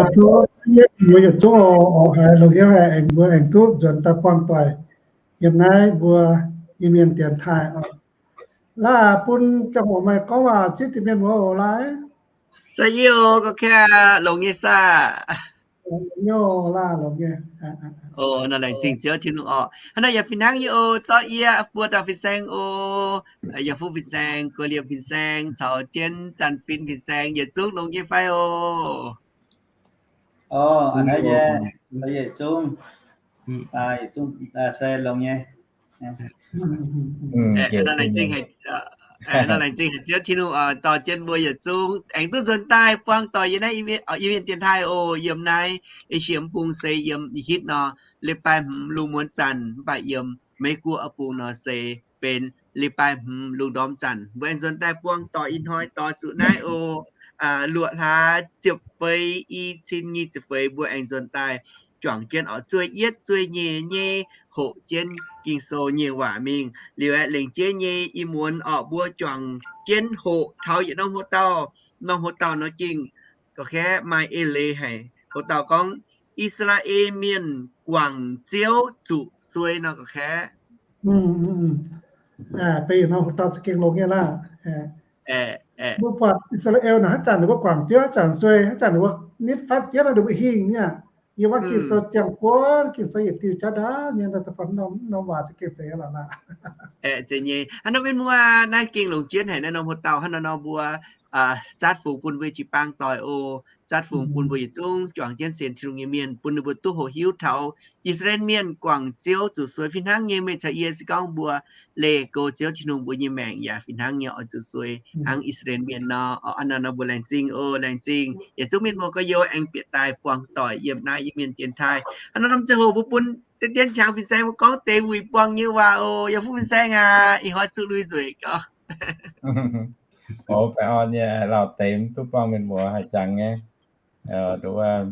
Tov mbuo yietc zungv oc, haiz longx hnyouv haic, aengx mbuo aengx duqv nzuonx daaih buangh doic yiem naaiv mbuo Iu-Mienh dienx taaih oc. Laah bun ziangh hoc maaih gorngv waac zieqv deix mienh muoz oc laai. Za'yietv oc, gorngv kaav longx nyei saah? Longx nyei oc laah, longx nyei. Oc, nor laengz zingh Ziouv Tin-Hungh oc. Hnangv naaiv yaac fih hnangv nyei oc, zorqv yie buo dauh fin-saeng oc. Yaac fuqv fin-saeng, Guoqv Liemh fin-saeng caux jienv Zanc Fin fin-saeng yietc zungv longx nyei fai oc? Oc, a'hneiv nyei, yietc zungv, yietc zungv se longx nyei. Nor laengz zingh haic, nor laengz zingh haic Ziouv Tin-Hungh dorh jienv mbuo yietc zungv aengx duqv nzuonx daaih buangh doic yiem naaiv Iu-Mienh dienx taaih oc. Yiem naaiv Esie bung se yiem hitv nor, leiz-baaix hmz lungh muonz zanc, mv baac yiem Meiv Guoqv bung nor se benx leiz-baaix hmz lungh ndorm zanc. Mbuo aengx nzuonx daaih buangh doic ih hnoi doix zuqc naaiv oc. Luoqc hlaax ziepc feix, i cin nyic ziepc feix mbuo aengx nzuonx daaih juangc jienv oc zueih yietv zueih nyeic nyei hoqc jienv Ging-Sou nyei waac mingh. Liuz aeqv, lengc jeiv nyei ih muonz oc mbuo juangc jienv hoqc taux yietc norm hoc-dauh. Norm hoc-dauh nor gengh ga'kaeqv maaih eix leiz haic. Hoc-dauh gorngv, I^saa^laa^en Mienh guangc Ziouv zuqc suei nor ga'kaeqv. Beiv yietc norm hoc-dauh za'gengh longx nyei laah. Mbuo buatc I^saa^laa^en naaic haaix zanc ninh mbuo guangc Ziouv, haaix zanc suei, haaix zanc ninh mbuo nitv fatv jienv nor ninh mbuo hingh nyei. Yiem wuov Ging-Sou ziangh buonv, Ging-Sou yietc diuh jauv ndaauv nyei, da'faanh norm waac za'gengh zeiz lorqc laah. Zeiz nyei. Hnangv nor mienh muoz, naaiv gengh longc jienv haic naaiv norm hoc-dauh. Hnangv nor nor mbuo zatv fungx bun mbuo jiu-baang doic oc. Zatv fungx bun mbuo yietc zungv juangc jienv sienx Tin-Hungh nyei mienh, bun ninh mbuo duqv hoqc hiuv taux I^saa^laa^en Mienh guangc Ziouv zuqc suei fih hnangv nyei. Meih caux yie se gorngv mbuo leih go Ziouv Tin-Hungh mbuo nyei maengc yaac fih hnangv nyei oix zuqc suei hnangv I^saa^laa^en Mienh nor. Hnangv nor nor mbuo laengz zingh oc, laengz zingh yietc zungv mienh muoz gorx-youz aengx bieqc daaih buangh doic yiem naaiv Iu-Mienh dienx taaih. Hnangv nor norm ziangh hoc mbuo bun dien dien qangx fin-saeng mbuo gorngv deix wuic buangh nyei waac oc. Yaac fuqv fin-saeng aac, ih hnoi zuqc lui nzueic gorngv. Oc, baengh orn nyei, lauh deix mv duqv buangh mienh muoz haih jangx nyei. Nduov,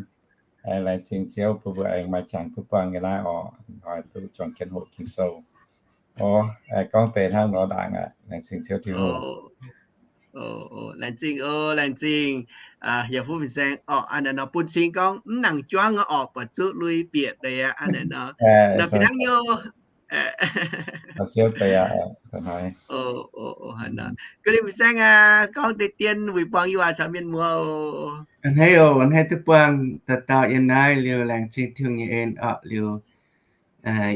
laengz zingh Ziouv bun mbuo aengx maaih qangx duqv buangh nyei naaiv oc. Ih hnoi duqv juangc jienv hoqc Ging-Sou. Oc, gorngv deix hnangv nor ndaangc aqv. Laengz zingh Ziouv Tin-Hungh. Laengz zingh oc, laengz zingh. Yaac fuqv fin-saeng oc. Hnangv naaiv nor bun cing gorngv mv nangc juangv oc, buatc zuqv lui bieqc deix aqv. Hnangv naaiv nor fih hnangv nyei oc. Guoqv Liemh fin-saeng aac, gorngv deix dien wuic buangh yie waac caux mienh muoz oc. A'hneiv oc, a'hneiv duqv buangh dauh dauh yiem naaiv liuz, laengz zingh Tin-Hungh nyei en orqc liuz,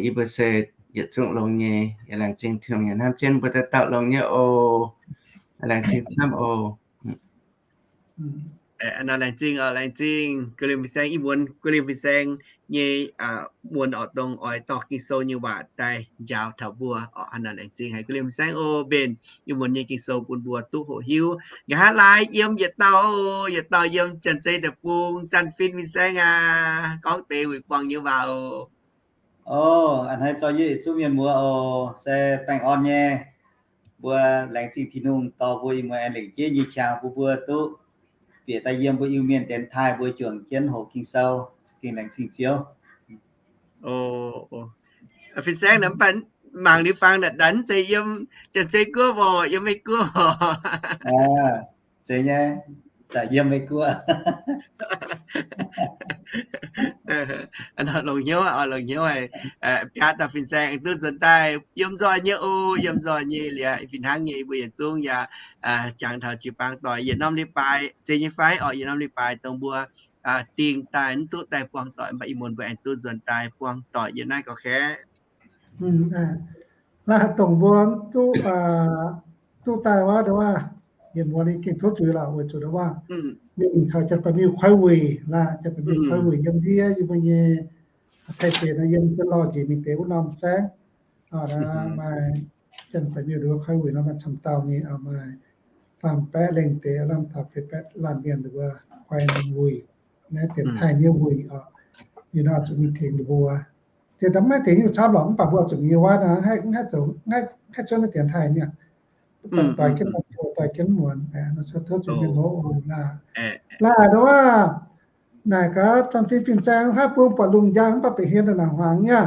yie mbuo se yietc zungv longx nyei, yaac laengz zingh Tin-Hungh yaac hnamv jienv mbuo dauh dauh longx nyei oc. Laengz zingh camv oc. Laengz zingh oc, laengz zingh Guoqv Liemh fin-saeng. Ih muonz Guoqv Liemh fin-saeng nyei muonz oc, dongh oix dorh Ging-Sou nyei waac daaih njaaux taux mbuo oc. Hnangv naaiv laengz zingh haic Guoqv Liemh fin-saeng oc, mbenc ih muonz nyei Ging-Sou bun mbuo duqv hoqc hiuv. Nqa'haav laai yiem yietc dauh, yietc dauh yiem Janx-Zei deic-bung, Zanc Fin fin-saeng aac, gorngv deix wuic buangh nyei waac oc. Oc, a'hneiv zorqv yie yietc zungv mienh muoz oc, se baengh orn nyei. Mbuo laengz zingh Tin-Hungh dorh mbuo ih muonz aengx lengc jeiv nyei qangx bun mbuo duqv bieqc daaih yiem mbuo Iu-Mienh dienx taaih mbuo juangc jienv hoqc Ging-Sou, za'gengh laengz zingh Ziouv. Fin-saeng mv baac mangc liuz fangx naaic, danc zeiz yiem Janx-Zei guoqv oc, yiem Meiv Guoqv oc. Zeiz nyei, zaqc yiem Meiv Guoqv. Longc hnyouv, longc hnyouv haic. Biaav dauh fin-saeng aengx duqv nzuonx daaih yiem nzoih nyei oc, yiem nzoih nyei liuz, fih hnangv nyei mbuo yietc zungv yaac jangx taux jiu-baang doic yietc norm leiz-baaix, zeiz nyei fai oc, yietc norm leiz-baaix dongh mbuo dingh daaih mv duqv daaih buangh doic, mv baac ih muonz mbuo aengx duqv nzuonx daaih buangh doic yiem naaiv gauh kaeqv. Laaix dongh mbuo duqv duqv daaih wuov, nduov wuov, mienh muoz ninh gengh tov zuiz lorqc, weic zuqc nduov wuov, mingh caux Janx-Baeqc Miuh kuaaiv wuic laaix, Janx-Baeqc Miuh kuaaiv wuic yiem ndiev yie mbuo nyei Taiv deic nor, yiem jienv lorh njiec mingh deix wuov norm saengv, maaih Janx-Baeqc Miuh nduov kuaaiv wuic nor, maaih camv dauh nyei, maaih faam baeqv lengh deix, lamh taux feix baeqv laanh mienh nduov kuaaiv norm wuic, naaiv dienx taaih nyei wuic oc. Yie nor zuqc mingh tengx ninh mbuo. Zinh ndaangc maiv tengx nyungc camv lorqc, mv baac mbuo zuqc mingh nyei wuov nor, haih zoux, haih cuotv naaiv dienx taaih nyei, mv baac doix jienv norm ziouc, doix jienv muonz, nor se tov zuqc mienh muoz oc. Laaix, laaih nduov wuov, naaic gaax Janx-Fin fin-saeng haih bun buatc lungh njang mv baac bieqc hmien naaic hmuangx nyei.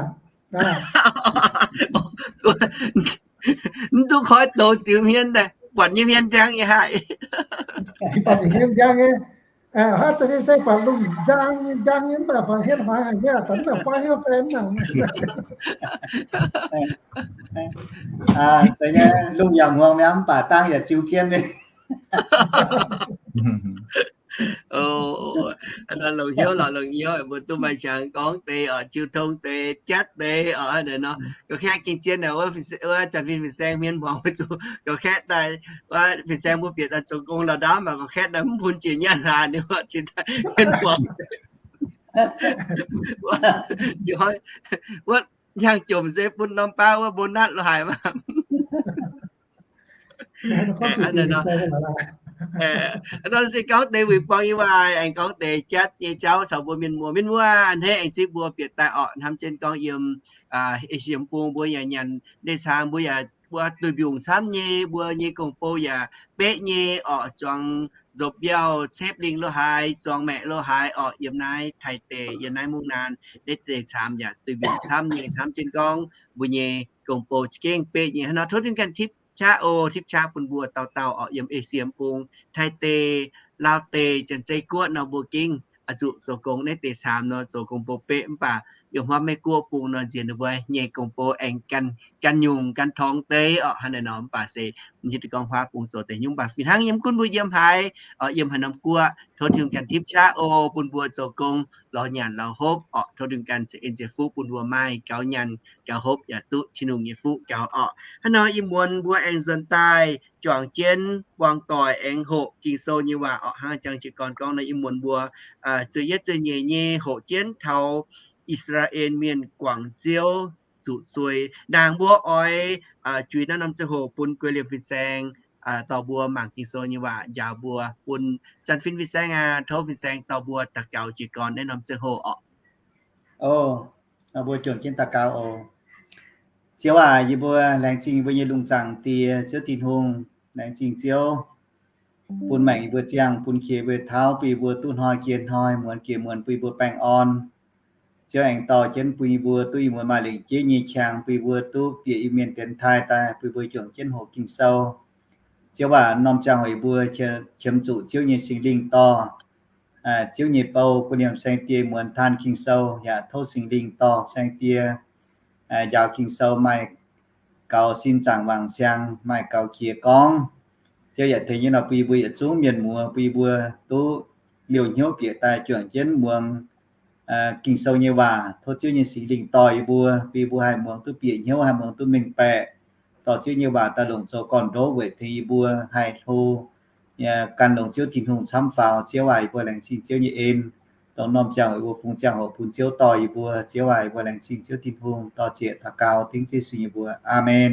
Mv duqv koi douz ziux hmien daaih, buatc nyei hmien njang nyei haih. Buatc nyei hmien njang nyei. Haaix zanc nyei se buatc lungh njang nyei, njang nyei mv baac buatc hmien hmuangx haic nyei, zanc mv baac buangv hnyouv fai mv nangc. Zeiz nyei, lungh yaac hmuangx mi'aqv mv baac dangh yaac ziux hmien nyei. Longc hnyouv lorqc, longc hnyouv, mbuo duqv maaih qangx gorngv deix oc, jiu tong deix, jatv deix oc, hnangv naaic nor. Gauh kaeqv gengh zien naaic, wuov Janx-Fin fin-saeng hmien hmuangx weic zuqc gauh kaeqv daaih, wuov fin-saeng mbuo bieqc daaih zoux gong lorz ndaamv mv baac gauh kaeqv daaih mv bun jiex nyaanh hlaax ninh oc, cingx daaih hmien hmuangx. Wuov hnyangx-jomc se bun norm baav wuov bonus lo haic maah. Hnangv naaic nor, se gorngv deix wuic buang nyei waac, aengx gorngv deix jatv nyei jauv caux mbuo mienh muoz. Mienh muoz a'hneiv aengx zipv mbuo bieqc daaih orqc, hnamv jienv gorngv yiem Esie Bung mbuo yaac nyanc ndeic-caangx, mbuo yaac, mbuo duih mbiungc camv nyei, mbuo nyei gong-bou yaac beqv nyei orqc, zuangx nzopv mbiauh, cepv lingh lo haaix, zuangx maeqc lo haaix orqc, yiem naaiv Taiv deic, yiem naaiv Mungv Naan naaiv deix caamx yaac duih mbiungc camv nyei. Hnamv jienv gorngv mbuo nyei gong-bou za'gengh beqv nyei. Hnangv nor tov Tin-Hungh ganh tipv qaqv oc, tipv qaqv bun mbuo dauh dauh orqc, yiem Esie Bung, Taiv deic, Laauv deic, Janx-Zei Guoqv nor mbuo gengh oix zuqc zoux gong naaiv deix caamx nor zoux gong-bou beqv, mv baac yiem hmuangv Meiv Guoqv Bung nor nziex ninh mbuo nyei gong-bou aengx gan nyungc gan torngx deix orqc, hnangv naaic nor. Mv baac se hiuv duqv gorngv hmuangv bung zoux deix nyungc, mv baac fih hnangv yiem gunv mbuo yiem haaix, yiem haaix norm guoqv, tov Tin-Hungh ganh tipv qaqv oc, bun mbuo zoux gong lorz nyanc lorz hopv orqc. Tov Tin-Hungh ganh ceix en ceix fuqv bun mbuo maaih gaux nyanc gaux hopv yaac duqv Tin-Hungh nyei fuqv gaux orqc. Hnangv nor ih muonz mbuo aengx nzuonx daaih juangc jienv buang doic aengx hoqc Ging-Sou nyei waac orqc. Hnangv jang jiez gorn gorngv nor, ih muonz mbuo zueih yietv zueih nyeic nyei hoqc jienv taux I^saa^laa^en Mienh guangc Ziouv zuqc suei. Ndaangc mbuo oix juix naaiv norm ziangh hoc bun guei liemh fin-saeng dorh mbuo mangc Ging-Sou nyei waac njaaux mbuo. Bun Janx-Fin fin-saeng aac, tov fin-saeng dorh mbuo daux gaux jiez gorn naaiv norm ziangh hoc orqc. O, mbuo juangc jienv daux gaux oc. Ziouv aac, yie mbuo laengz zingh mbuo nyei lungh zaangc Die, Ziouv Tin-Hungh, laengz zingh Ziouv bun maengc yie mbuo ziangh, bun qiex mbuo tauv, bun yie mbuo duqv hnoi jiex hnoi, muonz jiex muonz, bun yie mbuo baengh orn. Ziouv aengx dorh jienv bun yie mbuo duqv ih muonz maaih lengc jeiv nyei qangx, bun yie mbuo duqv bieqc Iu-Mienh dienx taaih daaih, bun yie mbuo juangc jienv hoqc Ging-Sou. Ziouv aac, norm ziangh hoc yie mbuo qiemx zuqc Ziouv nyei Singx Lingh dorh Ziouv nyei bou, guei liemh saeng-die muonz taan Ging-Sou, yaac tov Singx Lingh dorh saeng-die njaaux Ging-Sou maaih gaux sin zaangc wangc siang, maaih gaux qiex gorngv. Ziouv yaac tengx nyei nor bun yie mbuo yietc zungv mienh muoz, bun yie mbuo duqv liouh hnyouv bieqc daaih juangc jienv muangx Ging-Sou nyei waac. Tov Ziouv nyei Singx Lingh dorh yie mbuo, bun yie mbuo haih muangx duqv bieqc hnyouv, haih muangx duqv mengh baeqc, dorh Ziouv nyei waac daaih longc zoux gorn-ndoqv weic tengx yie mbuo haih hlo gan longx Ziouv Tin-Hungh camv faaux. Ziouv aac, yie mbuo laengz zingh Ziouv nyei en, dongh norm ziangh hoc yie mbuo fungx ziangh hoc bun Ziouv dorh yie mbuo. Ziouv aac, yie mbuo laengz zingh Ziouv Tin-Hungh, dorh zieqc daux gaux dengv Yesu nyei mbuox. Aamen.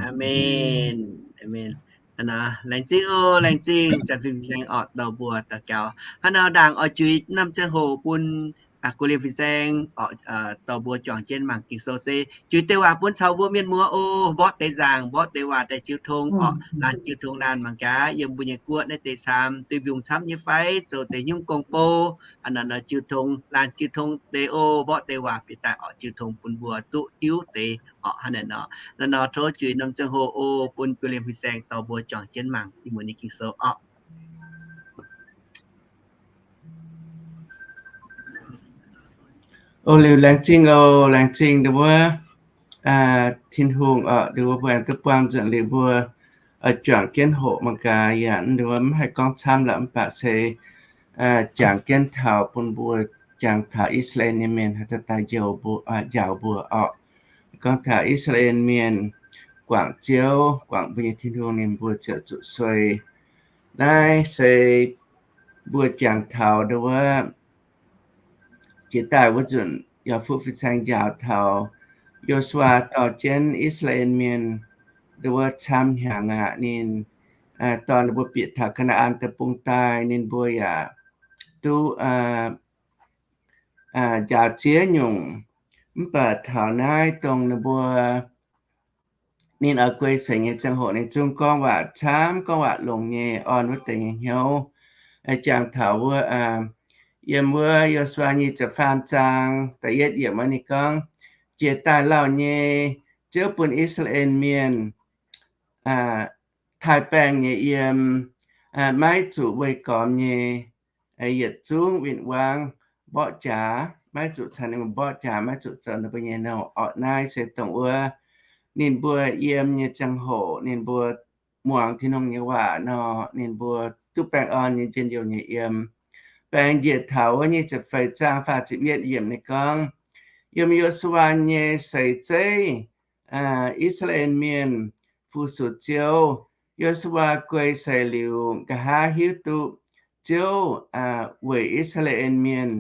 Aamen. Aamen. Laengz zingh oc, laengz zingh Janx-Fin fin-saeng orqc, dorh mbuo daux gaux. Hnangv nor ndaangc oix juix norm ziangh hoc bun guei liemh fin-saeng orqc, dorh mbuo juangc jienv mangc Ging-Sou se juix deix waac bun caux mbuo mienh muoz oc. Mborqv deix nzaangc, mborqv deix waac daaih jiu tong orqc. Laanh jiu tong laanh mangc gaax, yiem mbuo nyei guoqv naaiv deix caamx duih mbiungc camv nyei fai, zoux deix nyungc gong-bou, hnangv naaic nor jiu tong, laanh jiu tong deix oc. Mborqv deix waac bieqc daaih orqc, jiu tong bun mbuo duqv hiuv deix orqc. Hnangv naaic nor, naaiv nor tov juix norm ziangh hoc oc, bun guei liemh fin-saeng dorh mbuo juangc jienv mangc ih muonz nyei Ging-Sou orqc. O liuz laengz zingh oc, laengz zingh ndon wuov Tin-Hungh orqc, ndon wuov mbuo aengx duqv buangh nzunc liuz mbuo juangc jienv hoqc mangc gaax. Yaac ndon wuov mv haih gorngv camv lorqc, mv baac se jangx jienv taux bun mbuo jangx taux I^saa^laa^en nyei mienh haaix dauh daaih njaaux mbuo orqc. Gorngv taux I^saa^laa^en mienh guangc Ziouv, guangc mbuo nyei Tin-Hungh, ninh mbuo ziouc zuqc suei. Naaiv se mbuo jangx taux ndau wuov jiex daaih wuov nzunc yaac fuqv fin-saeng njaaux taux Yo^su^waa dorh jienv I^saa^laa^en Mienh ndau wuov camv hnyangx aqv. Ninh dorh ninh mbuo bieqc taux Kaa^naa^an Deic-Bung daaih, ninh mbuo yaac duqv njaaux ziex nyungc. Mv baac taux naaiv dongh ninh mbuo, ninh oix guei seix nyei ziangh hoc, ninh zungv gorngv waac camv, gorngv waac longx nyei, orn wuov deix nyei hnyouv. Jangx taux wuov, yiem wuov Yo^su^waa nyic ziepc faam zaang da'yietv yiemc wuov ninh gorngv, Jiex daaih lauh nyei, Ziouv bun I^saa^laa^en Mienh taaih baengh nyei yiem, maiv zuqc weih gormx nyei, yietc zungv win-wangv mborqv jaax, maiv zuqc caux ninh mbuo mborqv jaax, maiv zuqc zoux ninh mbuo nyei nouh. Orqc, naaiv se dongh wuov ninh mbuo yiem nyei ziangh hoc, ninh mbuo muangx Tin-Hungh nyei waac nor, ninh mbuo duqv baengh orn nyei, njien-youh nyei yiem. Baengx njiec taux wuov nyic ziepc feix zaang faah ziepc yietv yiemc ninh gorngv, Yiem Yo^su^waa nyei seix zeiv, I^saa^laa^en Mienh fu-sux Ziouv. Yo^su^waa guei seix liuz, nqa'haav hiuv duqv Ziouv weic I^saa^laa^en Mienh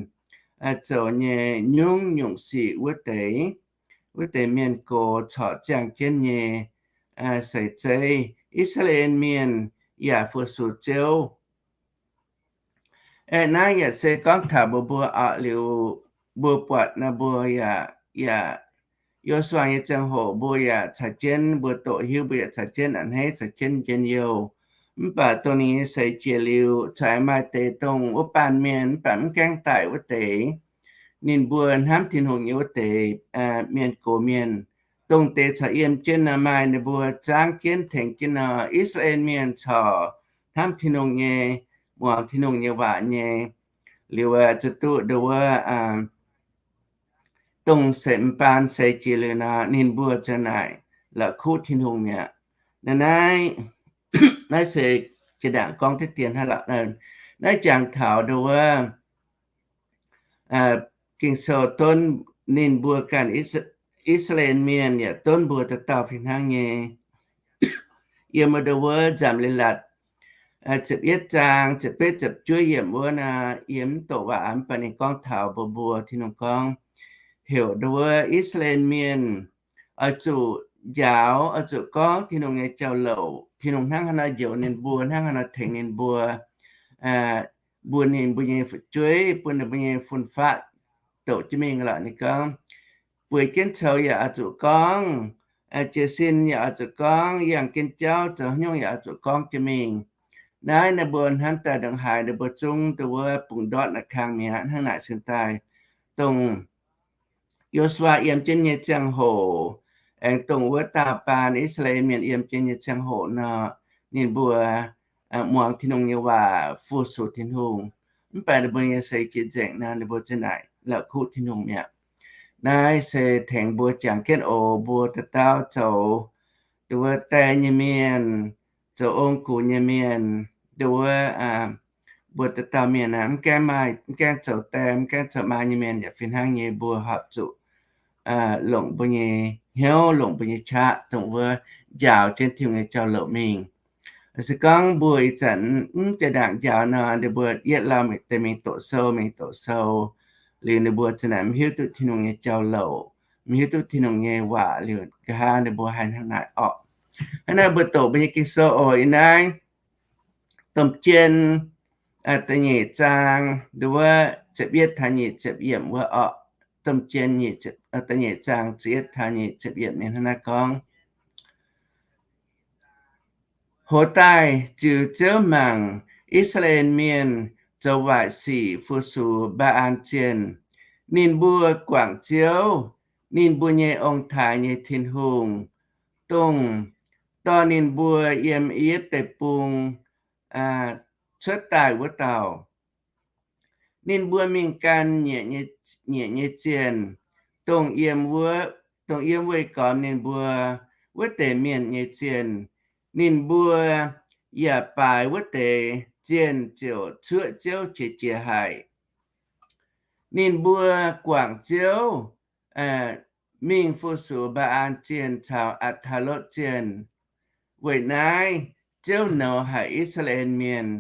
zoux nyei nyungc-nyungc sic wuov deix, wuov deix mienh gox corc ziangh jienv nyei seix zeiv. I^saa^laa^en Mienh yaac fu-sux Ziouv. Aeqv, naaiv yaac se gorngv taux mbuo, mbuo orqc, liuz mbuo buatc nor, mbuo yaac, yaac Yo^su^waa nyei ziangh hoc mbuo yaac caux jienv, mbuo doqc hiuv, mbuo yaac caux jienv a'hneiv, caux jienv njien-youh. Mv baac dongh ninh nyei seix jiex liuz, corc aengx maaih deix dongh wuov baamh mienh mv baac mv gaengh daic wuov deix, ninh mbuo hnamv Tin-Hungh nyei wuov deix mienh gox mienh, dongh deix corc yiem jienv nor, maaih ninh mbuo zaangv jienv tengx jienv nor, I^saa^laa^en Mienh corc hnamv Tin-Hungh nyei, muangx Tin-Hungh nyei waac nyei. Liuz zuqc duqv ndau wuov dongh seix m'baan seix jiex liuz nor, ninh mbuo ziouc naaic la'kuqv Tin-Hungh mi'aqv. Naaiv, naaiv se jiex ndaangc gorngv deix dien hnangv lorqc. Naaiv jangx taux ndau wuov Ging-Sou donv ninh mbuo ganh, I^saa^laa^en Mienh yaac donv mbuo dauh dauh fih hnangv nyei. Yiem ndau wuov Nzamc Leiz-Latc ziepc yietv zaang ziepc betv ziepc juov yiemc wuov naaic, yie mv doqc waac, mv baac ninh gorngv taux mbuo, mbuo Tin-Hungh gorngv, heuc ndau wuov I^saa^laa^en Mienh oix zuqc njaaux, oix zuqc gorngv Tin-Hungh nyei jauv-louc. Tin-Hungh hnangv haaix nor njoux ninh mbuo, hnangv haaix nor tengx ninh mbuo, mbuox ninh mbuo nyei fu'jueiv, bun ninh mbuo nyei fun-faqv doqc jienv mingh lorqc. Ninh gorngv, bueix jienv coux yaac oix zuqc gorngv, jiez sin yaac oix zuqc gorngv, yangh jienv jauv zoux haaix nyungc yaac oix zuqc gorngv jienv mingh. Naaiv ninh mbuo hnamv daaih ndongc haaix, ninh mbuo zungv ndau wuov bungx ndortv naaic kang mi'aqv. Hnangv naaic cingx daaih dongh Yo^su^waa yiem jienv nyei ziangh hoc, aengx dongh wuov daauh baan I^saa^laa^en Mienh yiem jienv nyei ziangh hoc nor, ninh mbuo muangx Tin-Hungh nyei waac, fu-sux Tin-Hungh. Mv baac ninh mbuo nyei seix jiex nzengc nor, ninh mbuo ziouc naaic la'kuqv Tin-Hungh mi'aqv. Naaiv se tengx mbuo jangx jienv oc, mbuo dauh dauh zoux ndau wuov die nyei mienh, zoux ong-gux nyei mienh, ndau wuov mbuo dauh dauh mienh aah, mv gaengh maaih, mv gaengh zoux die, mv gaengh zoux maa nyei mienh yaac fih hnangv nyei, mbuo horpc zuqc longc mbuo nyei hnyouv, longc mbuo nyei qaqv dongh wuov njaaux jienv Tin-Hungh nyei jauv-louc mingh. Se gorngv mbuo ih zanc mv jiex ndaangc njaaux nor, ninh mbuo yietv lauh deix mingh doqc sou, mingh doqc sou, liuz ninh mbuo ziouc naaic mv hiuv duqv Tin-Hungh nyei jauv-louc, mv hiuv duqv Tin-Hungh nyei waac, liuz nqa'haav ninh mbuo haih hnangv naaic orqc. Hnangv naaiv mbuo doqc mbuo nyei Ging-Sou oc, ih naaiv Domh Jien da'nyeic zaang, ndau wuov ziepc yietv taux nyic ziepc yiemc wuov orqc. Domh Jien da'nyeic zaang ziepc yietv taux nyic ziepc yiemc ninh hnangv naaiv gorngv, Hoz daaih ziux Ziouv mangc, I^saa^laa^en Mienh zoux waaic sic fu-sux Mbaa^an zienh. Ninh mbuo guangc Ziouv, ninh mbuo nyei ong-taaix nyei Tin-Hungh, dongh dorh ninh mbuo yiem I^yipv Deic-Bung cuotv daaih wuov dauh. Ninh mbuo mingh gan nyiec nyei zienh, dongh yiem wuov, dongh yiem weih gormx ninh mbuo wuov deix mienh nyei zienh. Ninh mbuo yaac baaix wuov deix zienh ziouc cuoqv Ziouv qiex jiez haic. Ninh mbuo guangc Ziouv, mingh fu-sux Mbaa^an Zienh caux Atc^taa^lotv Zienh. Weic naaiv Ziouv nouz haic I^saa^laa^en Mienh.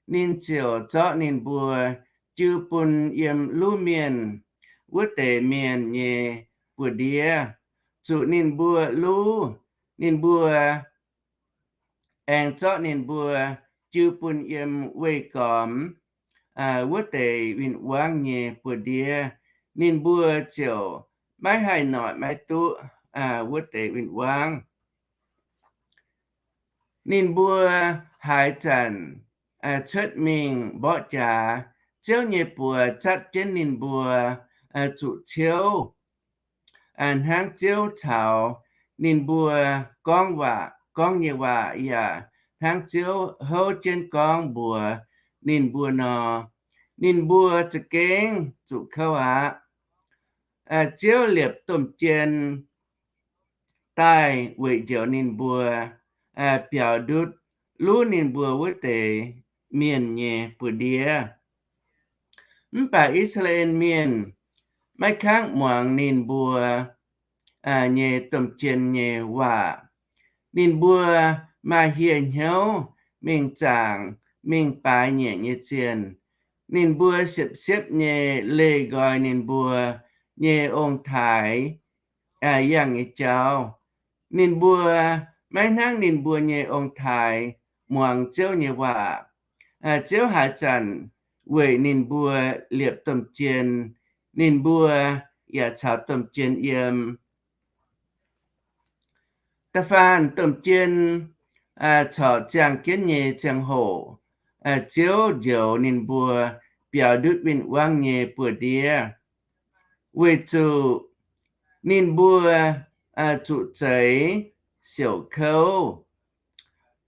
Ninh ziouc zorqv ninh mbuo jiu bun yiem Luv Mienh wuov deix mienh nyei buoz-ndiev, zuqc ninh mbuo luv. Ninh mbuo aengx zorqv ninh mbuo jiu bun yiem weih gormx wuov deix win-wangv nyei buoz-ndiev. Ninh mbuo ziouc maiv haih noic maiv duqv wuov deix win-wangv. Ninh mbuo haaix zanc cuotv mingh mborqv jaax, Ziouv nyei buoz zatv jienv ninh mbuo zuqc ciouv, hnangv Ziouv caux ninh mbuo gorngv waac, gorngv nyei waac, yaac hnangv Ziouv houv jienv gorngv mbuox ninh mbuo nor. Ninh mbuo za'gengh zuqc kouv aqv. Ziouv liepc domh jien daaih weic njoux ninh mbuo, biaux ndutv luv ninh mbuo wuov deix mienh nyei buoz-ndiev. Mv baac I^saa^laa^en Mienh maiv kangv muangx ninh mbuo nyei domh jien nyei waac. Ninh mbuo maaih hieh hnyouv mingh zaangc, mingh baaix nyiec nyei zienh. Ninh mbuo siepv-siepv nyei leih nqoi ninh mbuo nyei ong-taaix yangh nyei jauv. Ninh mbuo maiv hnangv ninh mbuo nyei ong-taaix muangx Ziouv nyei waac. Ziouv haaix zanc weic ninh mbuo liepc domh jien, ninh mbuo yaac caux domh jien yiem. Da'faanh domh jien corc ziangh jienv nyei ziangh hoc, Ziouv njoux ninh mbuo biaux ndutv win-wangv nyei buoz-ndiev, weic zuqc ninh mbuo zuqc zeix siouc kouv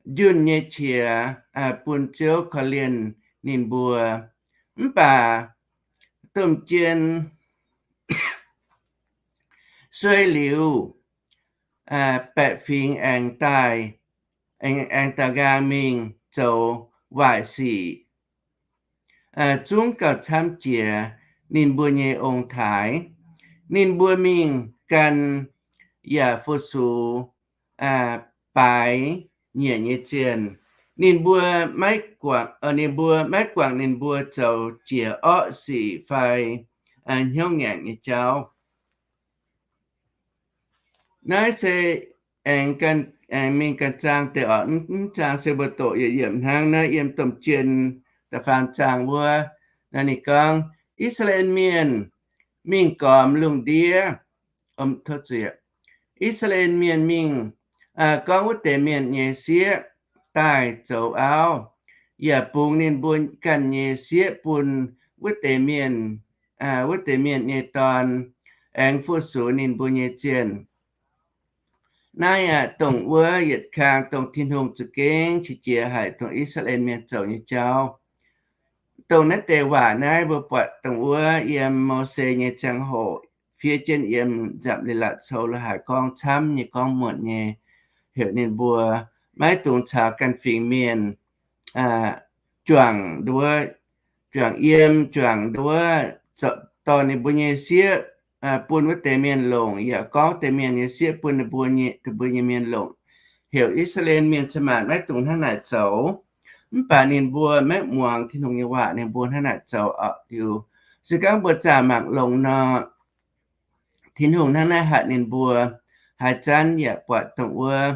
njunh nyei qiex bun Ziouv korv-lienh ninh mbuo. Mv baac domh jien suei liuz, baeqc fingx aengx daaih, aengx, aengx daaux nqaang mingh zoux waaic sic, zungv gauh camv jiex ninh mbuo nyei ong-taaix. Ninh mbuo mingh gan yaac fu-sux baaix nyiec nyei zienh. Ninh mbuo maiv guangc, ninh mbuo maiv guangc ninh mbuo zoux jiex orqv sic fai hnyouv ngaengc nyei jauv. Naaiv se aengx, aengx mingh ganh zaang deix oc. Mv zaang se mbuo doqc yietc yiemc hnangv naaiv yiem domh jien da'faam zaang wuov. Naaiv ninh gorngv, I^saa^laa^en Mienh mingh gormx lungh ndiev, I^saa^laa^en Mienh mingh gorngv wuov deix mienh nyei sieqv daaih zoux auv, yaac bungx ninh mbuo ganh nyei sieqv bun wuov deix mienh, wuov deix mienh nyei dorn, aengx fu-sux ninh mbuo nyei zienh. Naaiv aqv, dongh wuov yietc kang dongh Tin-Hungh za'gengh qiex jiez haic dongh I^saa^laa^en Mienh zoux nyei jauv. Dongh naaiv deix waac naaiv mbuo buatc dongh wuov yiem Mose nyei ziangh hoc fiev jienv yiem Nzamc Leiz-Latc Sou lo haic gorngv camv nyei, gorngv muonc nyei, heuc ninh mbuo maiv dungx caux ganh fingx mienh juangc nduov, juangc yiem, juangc nduov, dorh ninh mbuo nyei sieqv bun wuov deix mienh longc, yaac gorngv deix mienh nyei sieqv bun ninh mbuo nyei, mbuo nyei mienh longc, heuc I^saa^laa^en Mienh cin-maanc maiv dungx hnangv naaic zoux. Mv baac ninh mbuo maiv muangx Tin-Hungh nyei waac, ninh mbuo hnangv naaic zoux oc. Liuz se gorngv mbuo zaah mangc longx nor, Tin-Hungh hnangv naaiv hatc ninh mbuo. Haaix zanc yaac buatc dongh wuov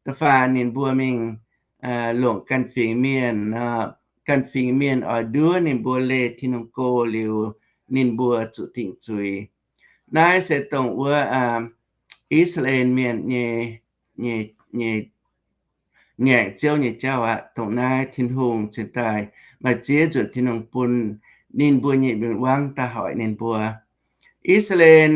da'faanh ninh mbuo mingh longc ganh fingx mienh, ganh fingx mienh oix nduov ninh mbuo leih Tin-Hungh go liuz, ninh mbuo zuqc dingc zuiz. Naaiv se dongh wuov I^saa^laa^en Mienh nyei, nyei, nyei ngaengc Ziouv nyei jauv aqv. Dongh naaiv Tin-Hungh cingx daaih maaih ziex nzunc Tin-Hungh bun ninh mbuo nyei win-wangv daaih hoic ninh mbuo. I^saa^laa^en,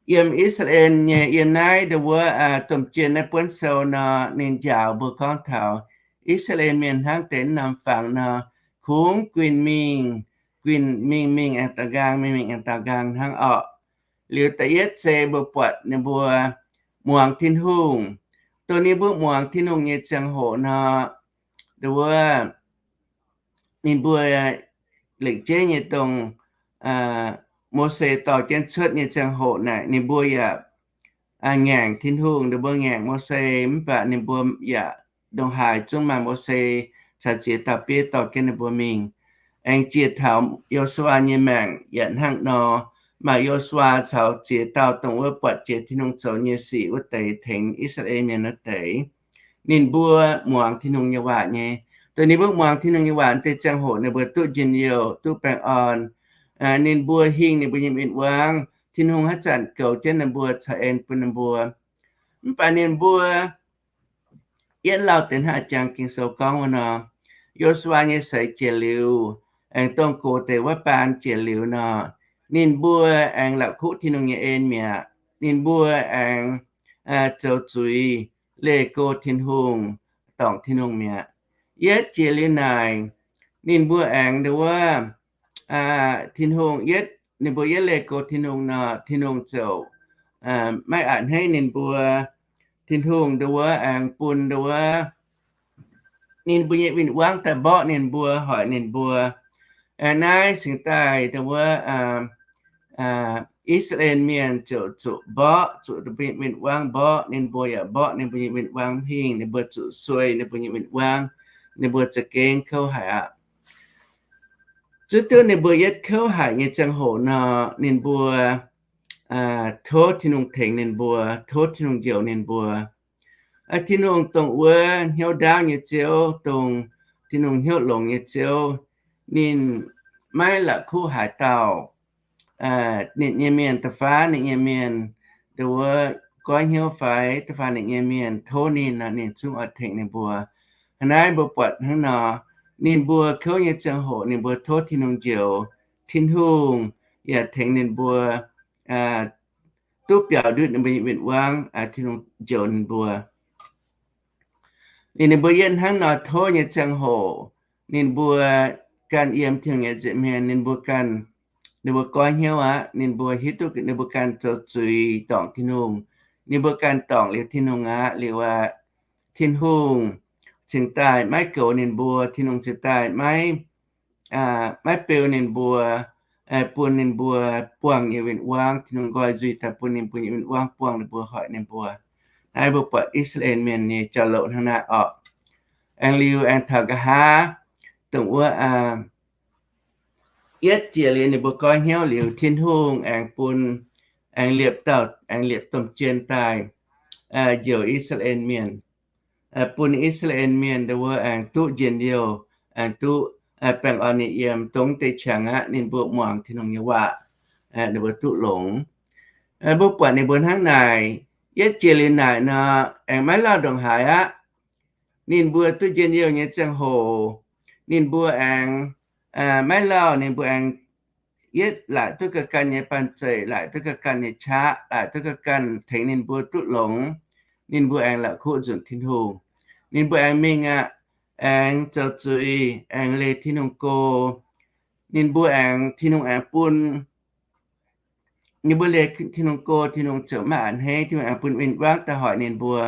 yiem I^saa^laa^en nyei, yiem naaiv ndau wuov domh jien naaiv buonv sou nor, ninh njaaux mbuo gorngv taux I^saa^laa^en Mienh hnangv deix norm fangx nor, kungx guinh mingh, guinh mingh, mingh aengx daaux nqaang, mingh, mingh aengx daaux nqaang hnangv orqc. Liuz da'yietv se mbuo buatc ninh mbuo muangx Tin-Hungh. Dongh ninh mbuo muangx Tin-Hungh nyei ziangh hoc nor, ndau wuov ninh mbuo lengc jeiv nyei dongh Mose dorh jienv cuotv nyei ziangh hoc naaic, ninh mbuo yaac ngaengc Tin-Hungh, ninh mbuo ngaengc Mose, mv baac ninh mbuo yaac ndongc haaix zungv maaih Mose caux ziex dauh bieiv dorh jienv ninh mbuo mingh. Aengx jiex taux Yo^su^waa nyei maengc yaac hnangv nor, maaih Yo^su^waa caux ziex dauh dongh wuov buatc jiex Tin-Hungh zoux nyei sic wuov deix tengx I^saa^laa^en Mienh wuov deix. Ninh mbuo muangx Tin-Hungh nyei waac nyei. Dongh ninh mbuo muangx Tin-Hungh nyei waac deix ziangh hoc ninh mbuo duqv njien-youh, duqv baengh orn. Ninh mbuo hingh ninh mbuo nyei win-wangv, Tin-Hungh haaix zanc goux jienv ninh mbuo caux en bun ninh mbuo. Mv baac ninh mbuo, yietv lauh deix hnangv jangx Ging-Sou gorngv wuov nor, Yo^su^waa nyei seix jiex liuz, aengx dongh gox deix wuov baan jiex liuz nor, ninh mbuo aengx la'kuqv Tin-Hungh nyei en mi'aqv. Ninh mbuo aengx zoux zuiz leih go Tin-Hungh, dorngc Tin-Hungh mi'aqv. Yietv jiex liuz naaic, ninh mbuo aengx ndo wuov, Tin-Hungh yietv, ninh mbuo yietv leih go Tin-Hungh nor, Tin-Hungh ziouc maiv a'hneiv ninh mbuo. Tin-Hungh ndo wuov aengx bun ndo wuov ninh mbuo nyei win-wangv daaih mborqv ninh mbuo, hoic ninh mbuo. Naaiv cingx daaih ndo wuov I^saa^laa^en Mienh ziouc zuqc mborqv, zuqc ninh mbuo nyei win-wangv mborqv, ninh mbuo yaac mborqv ninh mbuo nyei win-wangv hingh, ninh mbuo zuqc suei ninh mbuo nyei win-wangv, ninh mbuo za'gengh kouv haic aqv. Zuov duqv ninh mbuo yietv kouv haic nyei ziangh hoc nor, ninh mbuo tov Tin-Hungh tengx ninh mbuo, tov Tin-Hungh njoux ninh mbuo. Tin-Hungh dongh wuov hnyouv ndaauv nyei Ziouv, dongh Tin-Hungh hnyouv longx nyei Ziouv, ninh maiv la'kuqv haaix dauh. Ninh nyei mienh, da'faanh ninh nyei mienh, ndo wuov goiv hnyouv fai da'faanh ninh nyei mienh tov ninh nor, ninh zungv oix tengx ninh mbuo. Hnangv naaiv mbuo buatc hnangv nor, ninh mbuo kouv nyei ziangh hoc ninh mbuo tov Tin-Hungh njoux, Tin-Hungh yaac tengx ninh mbuo duqv biaux ndutv ninh mbuo nyei win-wangv, Tin-Hungh njoux ninh mbuo. Ninh, ninh mbuo yietv hnangv nor tov nyei ziangh hoc, ninh mbuo ganh yiem Tin-Hungh nyei nza'hmien, ninh mbuo ganh, ninh mbuo goiv hnyouv aqv. Ninh mbuo hiuv duqv ninh mbuo ganh zoux zuiz dorngc Tin-Hungh. Ninh mbuo ganh dorngc liuz Tin-Hungh aqv. Liuz aqv, Tin-Hungh cingx daaih maiv goux ninh mbuo. Tin-Hungh cingx daaih maiv, maiv beu ninh mbuo, bun ninh mbuo buangh nyei win-wangv. Tin-Hungh nqoi nzuih daaih bun ninh mbuo nyei win-wangv buangh ninh mbuo, hoic ninh mbuo. Naaiv mbuo buatc I^saa^laa^en Mienh nyei jauv-louc hnangv naaiv orqc. Aengx liuz aengx taux nqa'haav, dongh wuov yietv jiex liuz ninh mbuo goiv hnyouv liuz, Tin-Hungh aengx bun, aengx liepc dauh, aengx liepc domh jien daaih njoux I^saa^laa^en Mienh, bun I^saa^laa^en Mienh ndo wuov aengx duqv njien-youh, aengx duqv baengh orn nyei yiem dongh deix qangx aqv ninh mbuo muangx Tin-Hungh nyei waac, ninh mbuo duqv longx. Mbuo buatc ninh mbuo hnangv naaic, yietv jiex liuz naaic nor, aengx maiv lauh ndongc haaix aqv. Ninh mbuo duqv njien-youh nyei ziangh hoc, ninh mbuo aengx maiv lauh, ninh mbuo aengx yietv laaic duqv ga'ganh nyei banh zeic, laaic duqv ga'ganh nyei qaqv, laaic duqv ga'ganh tengx ninh mbuo duqv longx. Ninh mbuo aengx la'kuqv nzunc Tin-Hungh. Ninh mbuo aengx mingh aqv, aengx zoux zuiz, aengx leih Tin-Hungh go. Ninh mbuo aengx, Tin-Hungh aengx bun, ninh mbuo leih Tin-Hungh go, Tin-Hungh ziouc maiv a'hneiv. Tin-Hungh aengx bun win-wangv daaih hoic ninh mbuo.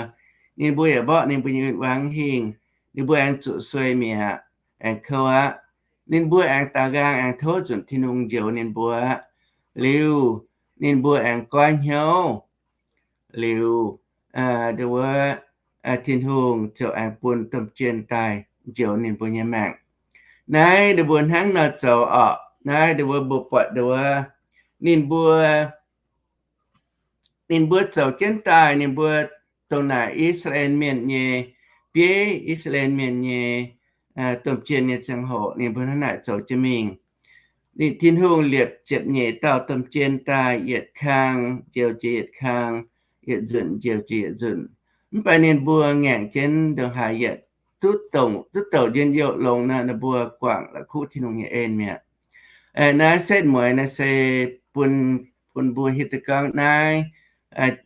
Ninh mbuo yaac mborqv ninh mbuo nyei win-wangv hingh. Ninh mbuo aengx zuqc suei mi'aqv, aengx kouv aqv. Ninh mbuo aengx daaux nqaang aengx tov nzunc Tin-Hungh njoux ninh mbuo aqv. Liuz, ninh mbuo aengx goiv hnyouv. Liuz, ndo wuov, Tin-Hungh ziouc aengx bun domh jien daaih njoux ninh mbuo nyei maengc. Naaiv ninh mbuo hnangv nor zoux orqc. Naaiv ninh mbuo, mbuo buatc ndo wuov, ninh mbuo, ninh mbuo zoux jienv daaih, ninh mbuo dongh naaic I^saa^laa^en Mienh nyei bieiv, I^saa^laa^en Mienh nyei domh jien nyei ziangh hoc ninh mbuo hnangv naaic zoux jienv mingh. Ninh, Tin-Hungh liepc ziepc nyeic dauh domh jien daaih, yietc kang njoux jiex yietc kang, yietc nzunc njoux jiex yietc nzunc. Mv baac ninh mbuo ngaengc jienv ndongc haaix yietc duqv douc, duqv douc njien-youh longx nor, ninh mbuo guangc la'kuqv Tin-Hungh nyei en mi'aqv. Naaiv setv mueiz naaiv se bun, bun mbuo hiuv duqv gorngv naaiv,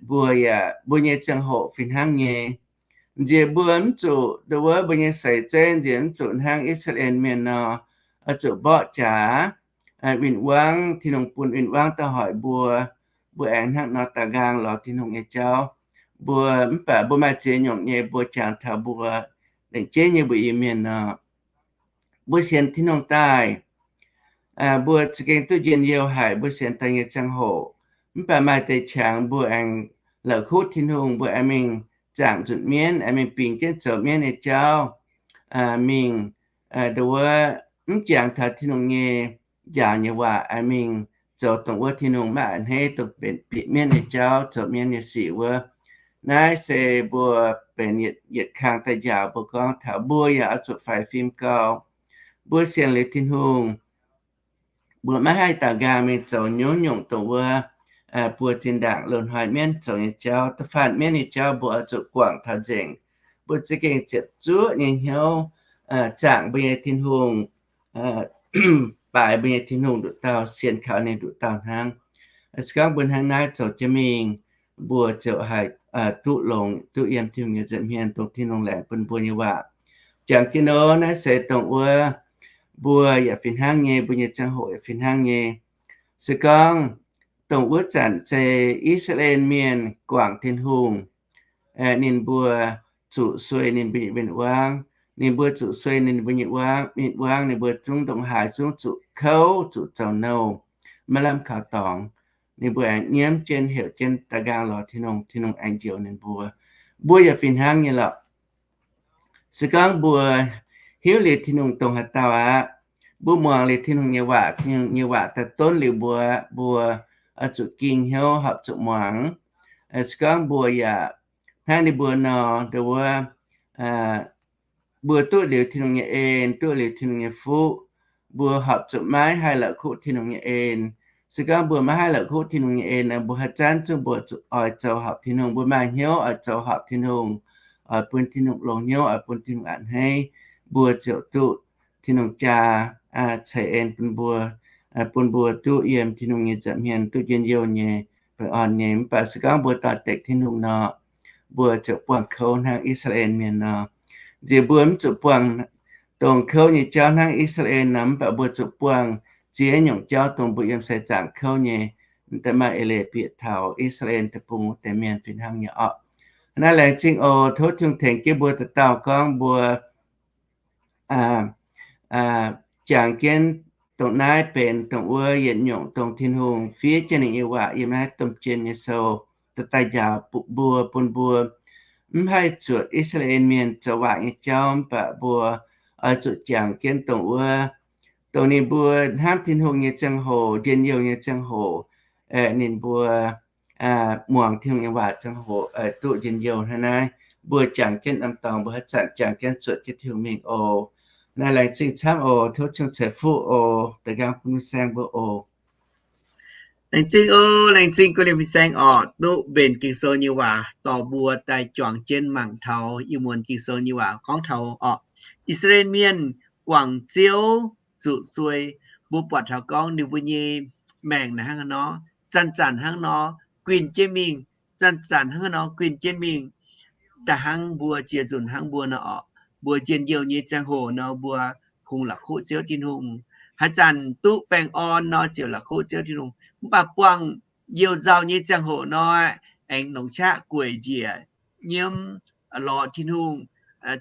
mbuo yaac, mbuo nyei ziangh hoc fih hnangv nyei. Nziex mbuo mv zuqc ndo wuov mbuo nyei seix zeiv nziex mv zuqc hnangv I^saa^laa^en Mienh nor, zuqc mborqv jaax win-wangv, Tin-Hungh bun win-wangv daaih hoic mbuo. Mbuo aengx hnangv nor daaux nqaang lorz Tin-Hungh nyei jauv. Mbuo, mv baac mbuo maaih ziex nyungc nyei mbuo jangx taux mbuo lengc jeiv nyei mbuo Iu-Mienh nor, mbuo sienx Tin-Hungh daaih, mbuo za'gengh duqv njien-youh haic mbuo sienx daaih nyei ziangh hoc. Mv baac maaih deix qangx mbuo aengx la'kuqv Tin-Hungh, mbuo aengx mingh zaangc nzunc mienv, aengx mingh bingx jienv zoux mienv nyei jauv, mingh ndo wuov mv jangx taux Tin-Hungh nyei njaaux nyei waac, aengx mingh zoux dongh wuov Tin-Hungh maiv a'hneiv, dongh benx bieqc mienv nyei jauv, zoux mienv nyei sic wuov. Naaiv se mbuo benx yietc kang daaih njaaux mbuo gorngv taux mbuo yaac oix zuqc faix fim gau. Mbuo sienx liuz Tin-Hungh, mbuo maiv haih daaux nqaang mingh zoux nyungc-nyungc dongh wuov buo zinh ndaangc loz-hnoi mienv zoux nyei jauv. Da'faanh mienv nyei jauv mbuo oix zuqc guangc taux nzengc. Mbuo za'gengh ziepc zuoqv nyei hnyouv zaangc mbuo nyei Tin-Hungh, baaix mbuo nyei Tin-Hungh nduqc dauh, sienx kaux ninh nduqc dauh hnangv. Se gorngv mbuo hnangv naaiv zoux jienv mingh, mbuo ziouc haih duqv longx, duqv yiem Tin-Hungh nyei nza'hmien, dongh Tin-Hungh laengz bun mbuo nyei waac. Jangx jienv nor, naaiv se dongh wuov mbuo yaac fih hnangv nyei, mbuo nyei ziangh hoc yaac fih hnangv nyei. Se gorngv dongh wuov zanc se I^saa^laa^en Mienh guangc Tin-Hungh, ninh mbuo zuqc sueih ninh mbuo nyei win-wangv. Ninh mbuo zuqc sueih ninh mbuo nyei win-wangv, ninh mbuo zungv ndongc haaix zungv zuqc kouv, zuqc zoux nouh, maiv lamh kaux dorngx. Ninh mbuo aengx nyiemv jienv, heuc jienv daaux nqaang lorz Tin-Hungh, Tin-Hungh aengx njoux ninh mbuo. Mbuo yaac fih hnangv nyei lorqc. Se gorngv mbuo hiuv liuz Tin-Hungh dongh haaix dauh aqv, mbuo muangx liuz Tin-Hungh nyei waac, Tin-Hungh nyei waac daaih donv liuz mbuo, mbuo oix zuqc ging hnyouv horpc zuqc muangx. Se gorngv mbuo yaac hnangv ninh mbuo nor, ndo wuov, mbuo duqv liuz Tin-Hungh nyei en, duqv liuz Tin-Hungh nyei fuqv, mbuo horpc zuqc maiv haih la'kuqv Tin-Hungh nyei en. Se gorngv mbuo maiv haih la'kuqv Tin-Hungh nyei en, mbuo haaix zanc zungv mbuo oix zoux horpc Tin-Hungh, mbuo maaih hnyouv oix zoux horpc Tin-Hungh, oix bun Tin-Hungh longx hnyouv, oix bun Tin-Hungh a'hneiv, mbuo ziouc duqv Tin-Hungh jaa ceix en bun mbuo, bun mbuo duqv yiem Tin-Hungh nyei nza'hmien duqv njien-youh nyei, baengh orn nyei. Mv baac se gorngv mbuo doix-dekc Tin-Hungh nor, mbuo ziouc buangh kouv hnangv I^saa^laa^en Mienh nor. Nziex mbuo mv zuqc buangh dongh kouv nyei jauv hnangv I^saa^laa^en nor, mv baac mbuo zuqc buangh ziex nyungc jauv dongh mbuo yiem sai zaangc kouv nyei, mv daaih maaih eix leiz bieqc taux I^saa^laa^en Deic-Bung wuov deix mienh fih hnangv nyei orqc. Naaiv laengz zingh oc. Tov Tin-Hungh tengx jienv mbuo dauh dauh gorngv mbuo jangx jienv dongh naaiv benx dongh wuov yietc nyungc dongh Tin-Hungh fiev jienv ninh nyei waac yiem naaiv domh jien nyei sou daaih njaaux mbuo, bun mbuo mv haih zuotc I^saa^laa^en Mienh zoux waac nyei jauv. Mv baac mbuo oix zuqc jangx jienv dongh wuov, dongh ninh mbuo hnamv Tin-Hungh nyei ziangh hoc, njien-youh nyei ziangh hoc, ninh mbuo muangx Tin-Hungh nyei waac ziangh hoc duqv njien-youh hnangv naaiv. Mbuo jangx jienv norm dorngx, mbuo haaix zanc jangx jienv zuotc jienv Tin-Hungh mingh oc. Naaiv laengz zingh camv oc. Tov Tin-Hungh ceix fuqv oc. Da'nqaang bun fin-saeng mbuo oc. Laengz zingh oc. Laengz zingh guv liemh fin-saeng oc, duqv mbenc Ging-Sou nyei waac dorh mbuo daaih juangc jienv mangc taux ih muonz Ging-Sou nyei waac gorngv taux oc, I^saa^laa^en Mienh guangc Ziouv zuqc suei. Mbuo buatc taux gorngv ninh mbuo nyei maengc naaiv hnangv nor, zanc-zanc hnangv nor guinh jienv mingh, zanc-zanc hnangv nor guinh jienv mingh. Da'hnangv mbuo jiex nzunc hnangv mbuo nor oc, mbuo njien-youh nyei ziangh hoc nor mbuo kungx la'kuqv Ziouv Tin-Hungh. Haaix zanc duqv baengh orn nor ziouc la'kuqv Ziouv Tin-Hungh. Mv baac buangh youh nzauh nyei ziangh hoc nor, aengx longc qaqv gueic njiec nyiemv lorz Tin-Hungh,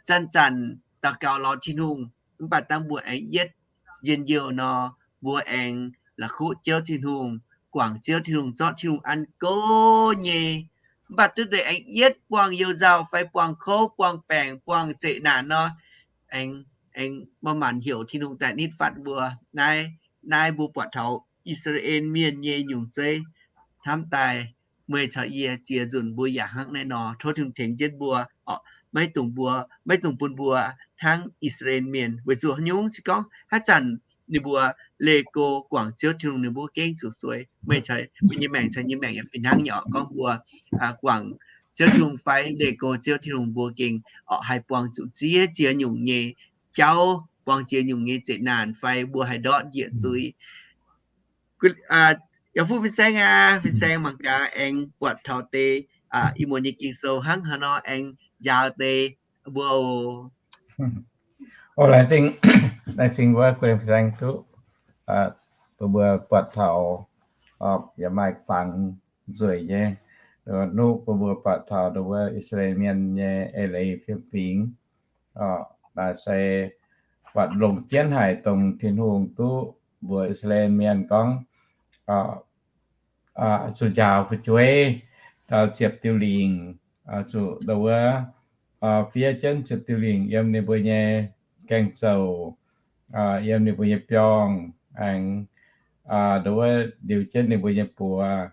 zanc-zanc daux gaux lorz Tin-Hungh. Mv baac dangh mbuo aengx yietv njien-youh nor, mbuo aengx la'kuqv Ziouv Tin-Hungh, guangc Ziouv Tin-Hungh, zorqv Tin-Hungh an gox nyei. Mv baac duqv deix aengx yietv buangh youh nzauh fai buangh kouv, buangh baengc, buangh zeqc naanc nor, aengx, aengx manc-manc heuc Tin-Hungh daaih nitv fatv mbuo. Naaiv, naaiv mbuo buatc taux I^saa^laa^en Mienh nyei nyungc zeiv hnamv daaih. Meih caux yie ziex nzunc mbuo yaac hnangv naaiv nor. Tov Tin-Hungh tengx jienv mbuo oc. Maiv dungx mbuo, maiv dungx bun mbuo hnangv I^saa^laa^en Mienh. Weic zuqc haaix nyungc? Se gorngv haaix zanc ninh mbuo leih go guangc Ziouv Tin-Hungh, ninh mbuo gengh zuqc suei. Meih caux, meih nyei maengc caux yie nyei maengc yaac fih hnangv nyei oc. Gorngv mbuo guangc Ziouv Tin-Hungh fai leih go Ziouv Tin-Hungh, mbuo gengh oc haih buangh zuqc ziex ziex nyungc nyei jauv, buangh ziex nyungc nyei zeqc naanc fai mbuo haih ndortv njiec zuiz. Yaac fuqv fin-saeng aqv. Fin-saeng mangc gaax aengx buatc taux deix ih muonz nyei Ging-Sou hnangv haaix nor aengx njaaux deix mbuo oc. Laengz zingh, laengz zingh wuov guei fin-saeng duqv, duqv mbuo buatc taux yaac maaih fangx nzueic nyei. Nuqv bun mbuo buatc taux ndo wuov I^saa^laa^en Mienh nyei eix leiz fiem-fingx. Naaiv se buatc longc jienv haic dongh Tin-Hungh duqv mbuox I^saa^laa^en Mienh gorngv, zuqc njaaux fu'jueiv, ziepc diuh lingc, zuqc ndau wuov, fiev jienv ziepc diuh lingc yiem ninh mbuo nyei gaeng-zoux, yiem ninh mbuo nyei biorngh, aengx ndau wuov ndiux jienv ninh mbuo nyei buoz,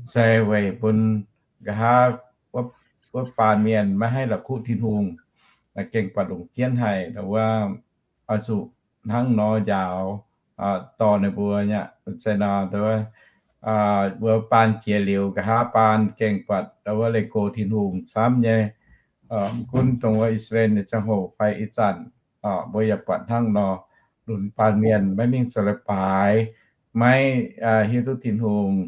se weic bun nqa'haav wuov baanh mienh maiv haih la'kuqv Tin-Hungh. Gengh buatc longc jienv haic ndau wuov, oix zuqc hnangv nor njaaux dorh ninh mbuo nyei. Zeiz nor, mbuo baan jiex liuz, nqa'haav baan gengh buatc ndau wuov leih go Tin-Hungh camv nyei. Mv gunv dongh wuov I^saa^laa^en nyei ziangh hoc fai ih zanc, mbuo yaac buatc hnangv nor, lunx baanh mienh maiv mingh zoux leiz-baaix, maiv hiuv duqv Tin-Hungh,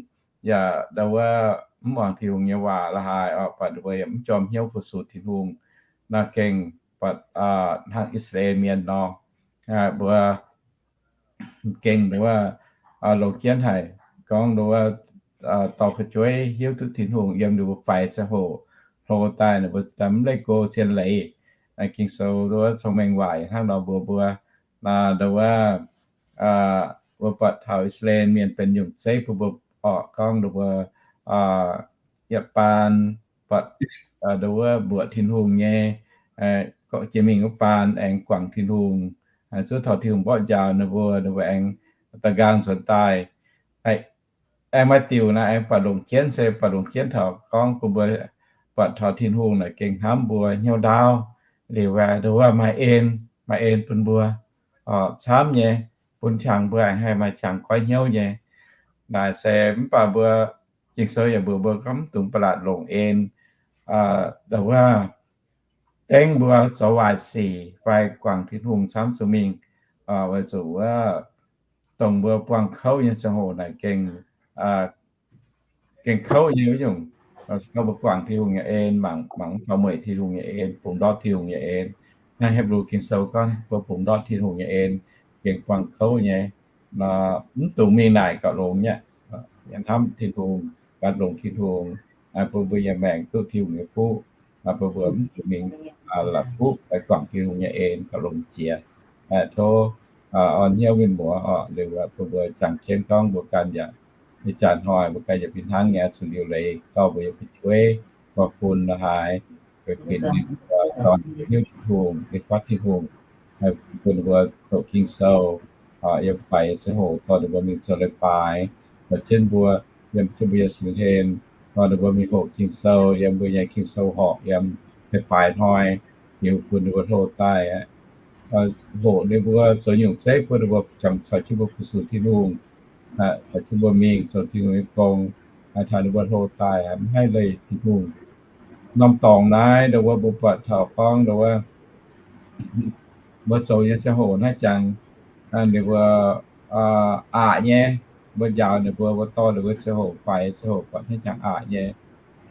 yaac ndau wuov mv muangx Tin-Hungh nyei waac la'haaix oc, buatc ninh mbuo yaac mv jorm hnyouv fu-sux Tin-Hungh. Naaiv gengh buatc hnangv I^saa^laa^en Mienh nor, mbuo gengh ndau wuov longc jienv haic gorngv ndau wuov dorh fu'jueiv hiuv duqv Tin-Hungh yiem ninh mbuo faix ziangh hoc hlo daaih, ninh mbuo mv leih go zien leiz. Ging-Sou ndau wuov cong-mengh waaic hnangv nor mbuox mbuo, ndau wuov mbuo buatc taux I^saa^laa^en Mienh benx nyungc zeiv bun mbuo orqc, gorngv ninh mbuo yietc baan buatc ndau wuov mbuoqc Tin-Hungh nyei, jiex mingh wuov baan aengx guangc Tin-Hungh, zuov taux Tin-Hungh mborqv njaaux ninh mbuo, ninh mbuo aengx da'nqaang nzuonx daaih. Aengx maaih diuc naaiv aengx buatc longc jienv, se buatc longc jienv taux gorngv bun mbuo buatc taux Tin-Hungh naaic gengh hnamv mbuo hnyouv ndaauv. Liuz aeqv, ndau wuov maaih en, maaih en bun mbuo camv nyei, bun qangx mbuo aengx haih maaih qangx goiv hnyouv nyei. Naaic se mv baac mbuo Ging-Sou yaac mbuox mbuo gorngv mv dungx ba'laqc longc en, ndau wuov dengv mbuo zoux waaic sic fai guangc Tin-Hungh camv zuqc mingh, weic zuqc wuov dongh mbuo buangh kouv nyei ziangh hoc naaic gengh, gengh kouv nyei wuov nyungc. Se gorngv mbuo guangc Tin-Hungh nyei en, mangc, mangc faaux mueic Tin-Hungh nyei en, bungx ndortv Tin-Hungh nyei en. Naaiv Hipv^lu Ging-Sou gorngv mbuo bungx ndortv Tin-Hungh nyei en gengh buangh kouv nyei. Mv dungx mingh naaic gauh longx nyei. Hnamv Tin-Hungh, gan longc Tin-Hungh, bun mbuo nyei maengc duqv Tin-Hungh nyei fuqv, bun mbuo mv dungx mingh la'kuqv fai guangc Tin-Hungh nyei en gauh longx jiex. Tov orn hnyouv mienh muoz orqc, liuz bun mbuo jangx jienv gorngv mbuo ganh yaac, ih jaax hnoi mbuo ganh yaac fih hnangv nyei, zuqc liuc leiz dorh mbuo nyei fu'jueiv, dorh fun la'haaix, weic bieqc ninh mbuo dorh hiuv Tin-Hungh, ninh fatv Tin-Hungh, bun ninh mbuo doqc Ging-Sou, yiem faix ziangh hoc dorh ninh mbuo mingh zoux leiz-baaix, dorh jienv mbuo yiem jienv mbuo nyei singx hlen, dorh ninh mbuo mingh hoqc Ging-Sou yiem mbuo nyei Ging-Sou horqc yiem leiz-baaix hnoi, liuz bun ninh mbuo hlo daaih, hoqc ninh mbuo zoux nyungc zeiv bun ninh mbuo jangx caux jienv mbuo fu-sux Tin-Hungh, caux jienv mbuo mingh zoux Tin-Hungh nyei gong, taux ninh mbuo hlo daaih mv haih leih Tin-Hungh. Norm dorngx naaiv ndau wuov mbuo buatc taux gorngv ndau wuov mbuo zoux nyei ziangh hoc hnangv jangx ninh mbuo aqc nyei, mbuo njaaux ninh mbuo, mbuo dorh ninh mbuo ziangh hoc faix ziangh hoc buatc hnangv jangx aqc nyei.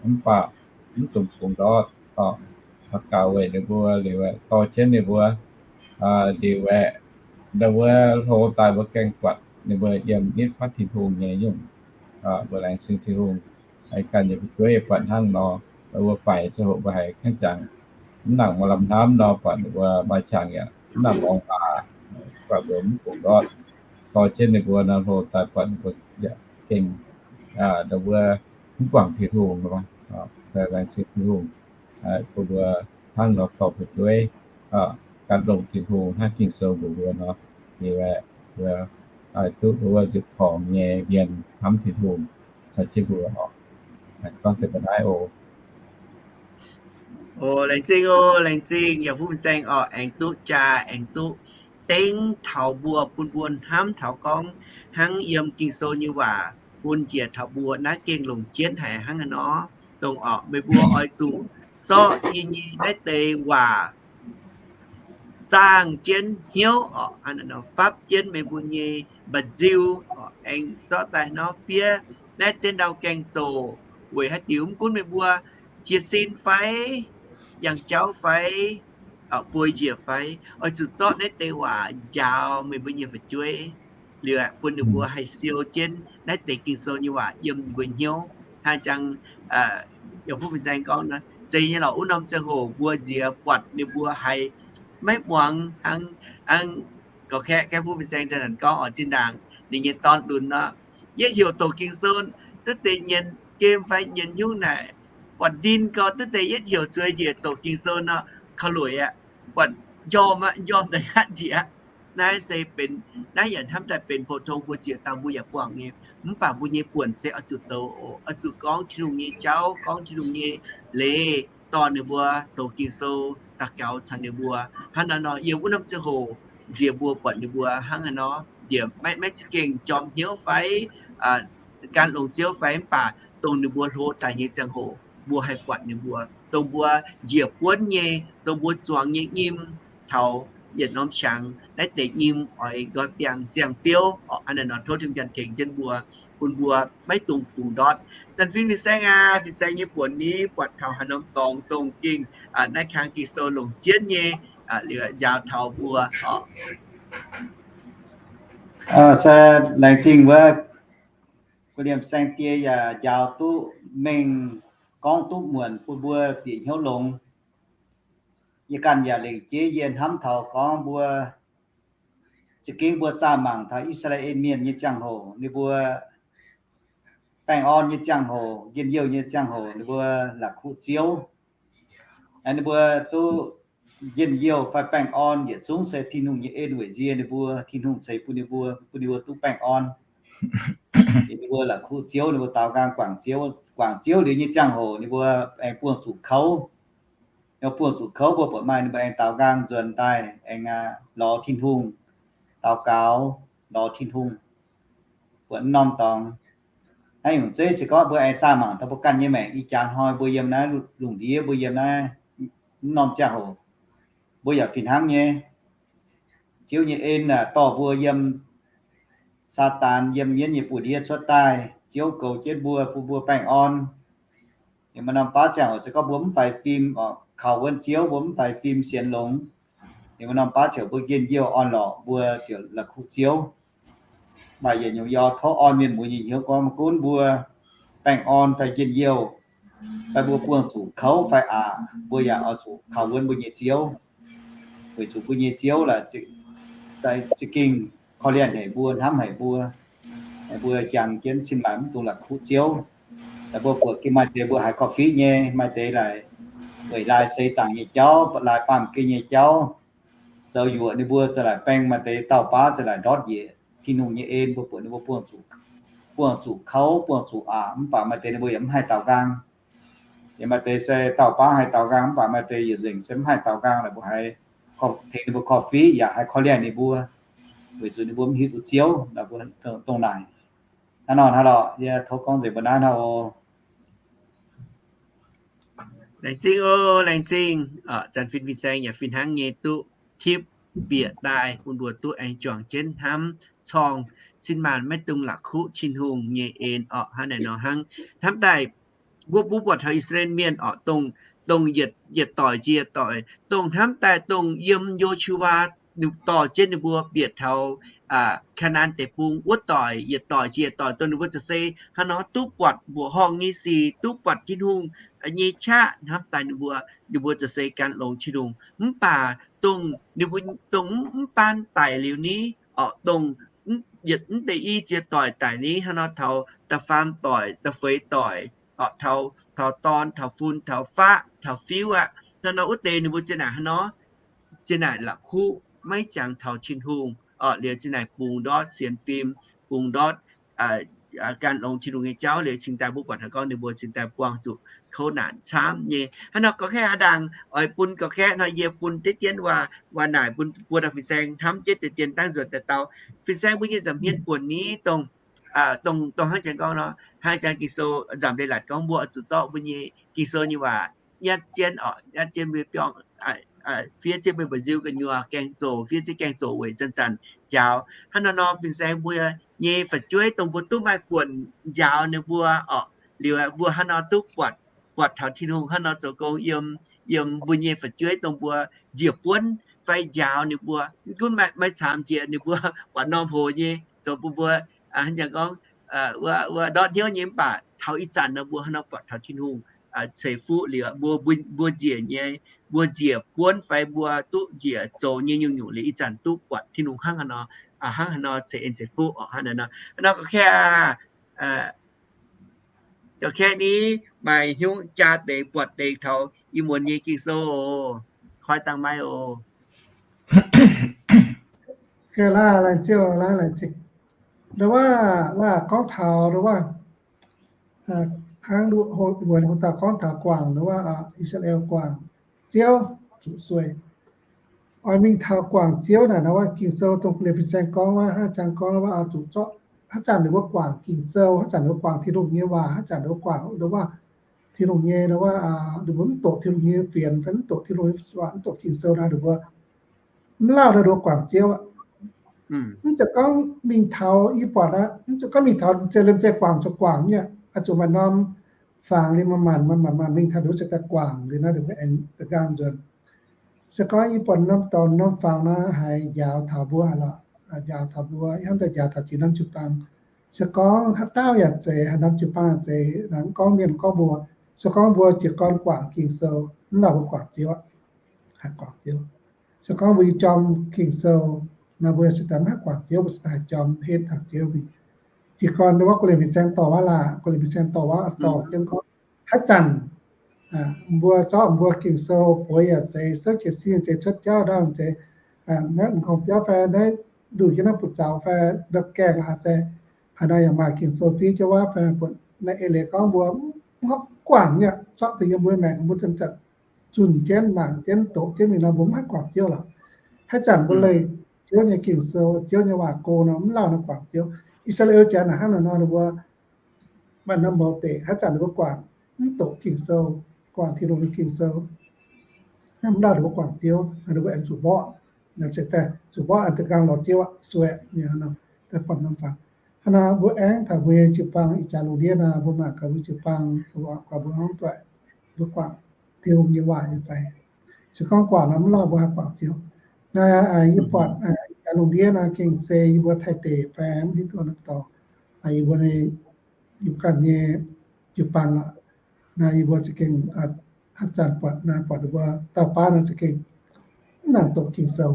Mv baac mv dungx bungx ndortv, gaux weic ninh mbuo liuz aeqv, dorh jienv ninh mbuo liuz aeqv, ndau wuov hlo daaih mbuo gaengh buatc ninh mbuo yiem nitv fatv Tin-Hungh nyei nyungc. Mbuo laengz zingh Tin-Hungh, ganh nyei fu'jueiv buatc hnangv nor, ndau wuov faix ziangh hoc mbuo haiz hnangv jangx mv nangc maaih lamh hnamv nor, buatc ninh mbuo maaih qangx yaac mv nangc lorngx baac, buatc mbuo mv bungx ndortv, dorh jienv ninh mbuo nor hlo daaih buatc ninh mbuo yaac gengh ndau wuov mv guangc Tin-Hungh nor. Laengz zingh Tin-Hungh bun mbuo hnangv nor dorh fu'jueiv gan longc Tin-Hungh hnangv Ging-Sou mbuox mbuo nor, liuz aeqv, mbuo duqv ndau wuov nzipc torngx nyei mienh hnamv Tin-Hungh caux jienv mbuo oc. Gorngv deix mbuo naaiv oc. O, laengz zingh o, laengz zingh yaac fu fin saeng oc, aengx duqv jaa, aengx duqv dengv taux mbuo, bun mbuo hnamv taux gorngv hnangv yiem Ging-Sou nyei waac bun njiec taux mbuo naaiv gengh longc jienv haic hnangv haaix nor. Dongh orqc, meih mbuo oix zuqc zorqv yie nyei naaiv deix waac zaangh jienv hnyouv orqc, fapv jienv meih mbuo nyei mba'nziu orqc, aengx zorqv daaih nor fiev naaiv jienv ndau gaeng zoqc weic haaix diuc mv gunv meih mbuo jiez sin fai, yangh jauv fai, bueix njiec fai, oix zuqc zorqv naaiv deix waac njaaux meih mbuo nyei fu'jueiv, liuz bun ninh mbuo haih siou jienv naaiv deix Ging-Sou nyei waac yiem ninh mbuo hnyouv. Hnangv jangx yaac fu fin saeng gorngv nor, zeiz nyei lorqc, wuov norm ziangh hoc mbuo nziex buatc ninh mbuo haiz maiv muangx hnangv, hnangv gorx-kaeqv, kaeqv fu fin saeng zanc-zanc gorngv oc, zinh ndaangc ninh nyei dorn lunx nor. Yietv heuc doqc Ging-Sou duqv deix nyienz game fai nyienz nyungc naaic, buatc ndin gau duqv deix yietv heuc zueiz njiec doqc Ging-Sou nor, korv-lueic aqv. Buatc njormh aqv, njormh daaih hatv njiec aqv. Naaiv se benx, naaiv yaac hnamv daaih benx pou-tong mbuo ziec dangh mbuo yaac buangh nyei. Mv baac mbuo nyei buonc se oix zuqc zoux oc, oix zuqc gorngv Tin-Hungh nyei jauv, gorngv Tin-Hungh nyei leiz, dorh ninh mbuo doqc Ging-Sou, daux gaux caux ninh mbuo. Hnangv naaiv nor yiem wuov norm ziangh hoc nziex mbuo buatc ninh mbuo hnangv haaix nor, nziex maiv, maiv za'gengh jorm hnyouv fai gan longx Ziouv fai, mv baac dongh ninh mbuo hlo daaih nyei ziangh hoc mbuo haih buatc ninh mbuo, dongh mbuo njiec buonv nyei, dongh mbuo zuangx nyei nyim, taux yietc norm qangx naaiv deix nyim oix nqoi biangh ziangh biouv oc. Hnangv naaiv nor tov Tin-Hungh tengx jienv mbuo, bun mbuo maiv dungx bungx ndortv. Zanc fim Fin-Saeng aac, Fin-Saeng nyei buonc ni buatc taux haaix norm dorngx dongh gengh naaiv kang Ging-Sou longc jienv nyei, liuz njaaux taux mbuo oc. Se laengz zingh wuov, gu'nyuoz Saeng-Diex yaac njaaux duqv mengh gorngv duqv muonc bun mbuo bieqc hnyouv longx. Yie ganh yaac lengc jeiv yie hnamv taux gorngv mbuo za'gengh mbuo zaah mangc taux I^saa^laa^en Mienh nyei ziangh hoc, ninh mbuo baengh orn nyei ziangh hoc, njien-youh nyei ziangh hoc, ninh mbuo la'kuqv Ziouv. Ninh mbuo duqv njien-youh fai baengh orn yietc zungv se Tin-Hungh nyei en weic nzie ninh mbuo, Tin-Hungh ceix bun ninh mbuo, bun ninh mbuo duqv baengh orn. Ninh mbuo la'kuqv Ziouv, ninh mbuo daaux nqaang guangc Ziouv. Guangc Ziouv liuz nyei ziangh hoc ninh mbuo aengx buangh zuqc kouv. Buangh zuqc kouv mbuo buatc maaih ninh mbuo aengx daaux nqaang nzuonx daaih aengx lorz Tin-Hungh, daux gaux lorz Tin-Hungh. Buatc norm dorngx naaiv nyungc zeiv se gorngv mbuo aengx zaah mangc taux mbuo ganh nyei maengc ih jaax hnoi mbuo yiem naaiv lungh ndiev, mbuo yiem naaiv norm ziangh hoc, mbuo yaac fih hnangv nyei. Ziouv nyei en dorh mbuo yiem Saadaan, yiem mienv nyei buoz-ndiev cuotv daaih. Ziouv goux jienv mbuo, bun mbuo baengh orn. Ninh mbuo norm baav ziangh hoc se gorngv mbuo mv faix fim, kaux wuonv Ziouv, mbuo mv faix fim sienx longx, ninh mbuo norm baav ziouc mbuo njien-youh orn-lorqc, mbuo ziouc la'kuqv Ziouv. Maaih yietc nyungc yie kouv orn mienh muoz nyei hnyouv gorngv maiv gunv mbuo baengh orn fai njien-youh, fai mbuo buangh zuqc kouv fai aqc, mbuo yaac oix zuqc kaux wuonv mbuo nyei Ziouv, weic zuqc mbuo nyei Ziouv laaix za'gengh korv-lienh haic mbuo, hnamv haic mbuo. Mbuo jangx jienv cin-maanc mv dungx la'kuqv Ziouv. Mbuo buatc gengh maaih deix mbuo haiz korv-fiqv nyei, maaih deix laaix weic laaix seix zaangc nyei jauv, laaix baamh gen nyei jauv, zoux yuoqc ninh mbuo za'laaix baeng, maaih deix dauh baav za'laaix ndortv njiec Tin-Hungh nyei en. Mbuo buatc ninh mbuo buangh zuqc kouv, buangh zuqc aqc, mv baac maaih deix ninh mbuo yaac mv haih daaux nqaang. Yaac maaih deix se dauh baav haih daaux nqaang, mv baac maaih deix yietc nzengc se mv haih daaux nqaang. Laaix mbuo haiz tengx ninh mbuo korv-fiqv yaac haih korv-lienh ninh mbuo, weic zuqc ninh mbuo mv hiuv duqv Ziouv. Dongh naaic, hnangv nor hnangv lorqc, yie tov gorngv nzengc mbuo naaiv hnangv oc. Laengz zingh oc, laengz zingh. Zanc fin fin-saeng yaac fih hnangv nyei duqv tipv bieqc daaih bun mbuo duqv aengx juangc jienv hnamv corng cin-maanc maiv dungx la'kuqv Tin-Hungh nyei en orqc. Hnangv naaic nor hnangv, hnamv daaih mbuo, mbuo buatc taux I^saa^laa^en Mienh orqc, dongh, dongh yietc, yietc doic jiex yietc doic, dongh hnamv daaih dongh yiem Yo^su^waa dorh jienv ninh mbuo bieqc taux Kaa^naa^an Deic-Bung wuov doic, yietc doic jiex yietc doic dongh ninh mbuo za'gengh se hnangv nor duqv buatc mbuoqc horngh nyei sic, duqv buatc Tin-Hungh nyei qaqv. Hnamv daaih ninh mbuo, ninh mbuo za'gengh se gan longx Tin-Hungh. Mv baac dongh ninh mbuo, dongh mv baan daic liuz ni orqc, dongh yietc mv deix i ziex doic daic ni, hnangv nor taux da'faam doic, da'feix doic orqc, taux, taux dorn, taux fun, taux faqv, taux fiuv aqv. Hnangv nor wuov deix ninh mbuo za'gengh hnangv nor, za'gengh la'kuqv maiv jangx taux Tin-Hungh orqc, liuz za'gengh bungx ndortv sienx fim, bungx ndortv gan longx Tin-Hungh nyei jauv, liuz cingx daaih mbuo buatc haiz gorngv ninh mbuo cingx daaih buangh zuqc kouv naanc camv nyei. Hnangv nor gorqv-kaeqv aav ndaangc oix bun gorqv-kaeqv nor, yie bun deix dien waac, waac naaic bun buo dauh fin-saeng hnamv jienv deix dien dangv nzuonx daaih dau. Fin-saeng mbuo nyei nza'hmien buonc ni dongh, dongh, dongh hnangv jangx gorngv nor, hnangv jangx Ging-Sou nzamc leiz-latc gorngv mbuo oix zuqc zorqv mbuo nyei Ging-Sou nyei waac nyatv jienv orqc, nyatv jienv mbuo biorngh, fiev jienv mbuo mba'nziu gu'nyuoz gaengh zoqc, fiev jienv gaengh zoqc weic zanc-zanc njaaux. Hnangv nor nor fin-saeng mbuo nyei fu'jueiv dongh mbuo duqv maaih buonc njaaux ninh mbuo orqc, liuz mbuo hnangv nor duqv buatc, buatc taux Tin-Hungh hnangv nor zoux gong yiem, yiem mbuo nyei fu'jueiv dongh mbuo njiec buonv fai njaaux ninh mbuo. Mv gunv maiv caamx jiex ninh mbuo buatc norm hoc nyei zoux bun mbuo hnangv jangx gorngv wuov ndortv hnyouv nyei, mv baac taux ih zanc nor mbuo hnangv nor buatc taux Tin-Hungh ceix fuqv liuz, mbuo, mbuo njiec nyei, mbuo njiec buonv fai mbuo duqv njiec zoux nyei nyungc-nyungc liuz ih zanc duqv buatc Tin-Hungh hnangv haaix nor. hnangv haaix nor ceix en ceix fuqv oc. Hnangv naaiv nor, nor ga'kaeqv, ga'kaeqv ni, maaih hnyouv jaa deix buatc deix taux ih muonz nyei Ging-Sou oc. Koi dangh maiv oc. Laengz zingh, laengz zingh. Ndo wuov, laaix gorngv taux ndo wuov, hnangv wuov hungh dauh gorngv taux guangc ndo wuov, I^saa^laa^en guangc Ziouv zuqc sueih. Oix mingh taux guangc Ziouv naaic, ndo wuov Ging-Sou dongh Liemh Fin-Saeng gorngv wuov, haaix zanc gorngv wuov, zuqc zorqv haaix zanc ninh mbuo guangc Ging-Sou, haaix zanc ninh mbuo guangc Tin-Hungh nyei waac, haaix zanc ninh mbuo guangc ndo wuov Tin-Hungh nyei ndo wuov, ninh mbuo mv doqc Tin-Hungh nyei fienx fai mv doqc Tin-Hungh nyei waac, mv doqc Ging-Sou naaic, ninh mbuo mv lauh naaiv ndo guangc Ziouv aqv. Mv zeiz gorngv mingh taux yie buatc aqv, mv zeiz gorngv mingh taux zeiz liemh zeih guangc zuqc guangc nyei, zuqc maaih norm fangx liuz maaih maanc maaih maanc maanc mingh taux nduov ziouc daaih guangc liuz naaiv nduov aengx da'nqaang nzuonx. Se gorngv yie buatc norm dorngx norm fangx naaiv haiz njaaux taux mbuo lorqc, njaaux taux mbuo, hnamv daaih njaaux taux ziex norm jiu-baang. Se gorngv haaix dauh yaac zeiz, haaix norm jiu-baang yaac zeiz, mv gorngv mienh gorngv mbuo, se gorngv mbuo jiez gorn guangc Ging-Sou, mv lauh mbuo guangc Ziouv aqv. Haih guangc Ziouv. Se gorngv mbuo yie jorm Ging-Sou, naaiv mbuo se daaih maiv haih guangc Ziouv, mbuo se daaih haih jorm henv taux Ziouv mingh. Jiez gorn ndo wuov Go^lin^fin^saeng dorh wuov laah, Go^lin^fin^saeng dorh wuov dorh jienv gorngv, haaix zanc mbuo zorqv mbuo Ging-Sou bueix yaac zeiz, souv jiez sin zeiz, cuotv jauv ndau zeiz, naaiv m'nqorngv biauv fai naaiv nduqc jienv naaiv buoz-zaux fai ndortv gaengh laaix zeiz, haaix nor yaac maaih Ging-Sou fiev jienv wuov fai, naaiv eix leiz gorngv mbuo mv guangc nyei, zorqv deix yiem mbuo maengc, mbuo zanc-zanc zunh jienv mangc jienv doqc jienv mingh nor, mbuo mv haih guangc Ziouv lorqc. Haaix zanc mbuo leih Ziouv nyei Ging-Sou, Ziouv nyei waac go nor, mv lauh nor guangc Ziouv. I^saa^laa^en jaax naaic hnangv naaic nor, ninh mbuo maaih norm mbuox deix, haaix zanc ninh mbuo guangc mv doqc Ging-Sou, guangc Tin-Hungh nyei Ging-Sou, mv lauh ninh mbuo guangc Ziouv, ninh mbuo aengx zuqc mborqv, zuqc mborqv aengx da'nqaang lorz Ziouv aqv, sueih aqv. Daaih buatc norm fangx. Hnangv naaiv mbuo aengx taux mbuo nyei jiu-baang ih jaax lungh ndiev naaiv, mbuo mangc gaax mbuo jiu-baang, mbuo guangc mbuo hmuangv doic, mbuo guangc Tin-Hungh nyei waac nyei fai. Se gorngv guangc nor mv lauh mbuo haih guangc Ziouv. Naaiv yie buatc ih jaax lungh ndiev naaiv gengh se yie mbuo Taiv deic fai mv hiuv duqv norm dorngx, yie mbuo, yie mbuo ganh nyei jiu-baang aqv. Naaiv yie mbuo za'gengh haaix zanc buatc naaiv, buatc ninh mbuo dauh baav naaiv za'gengh mv nangc doqc Ging-Sou.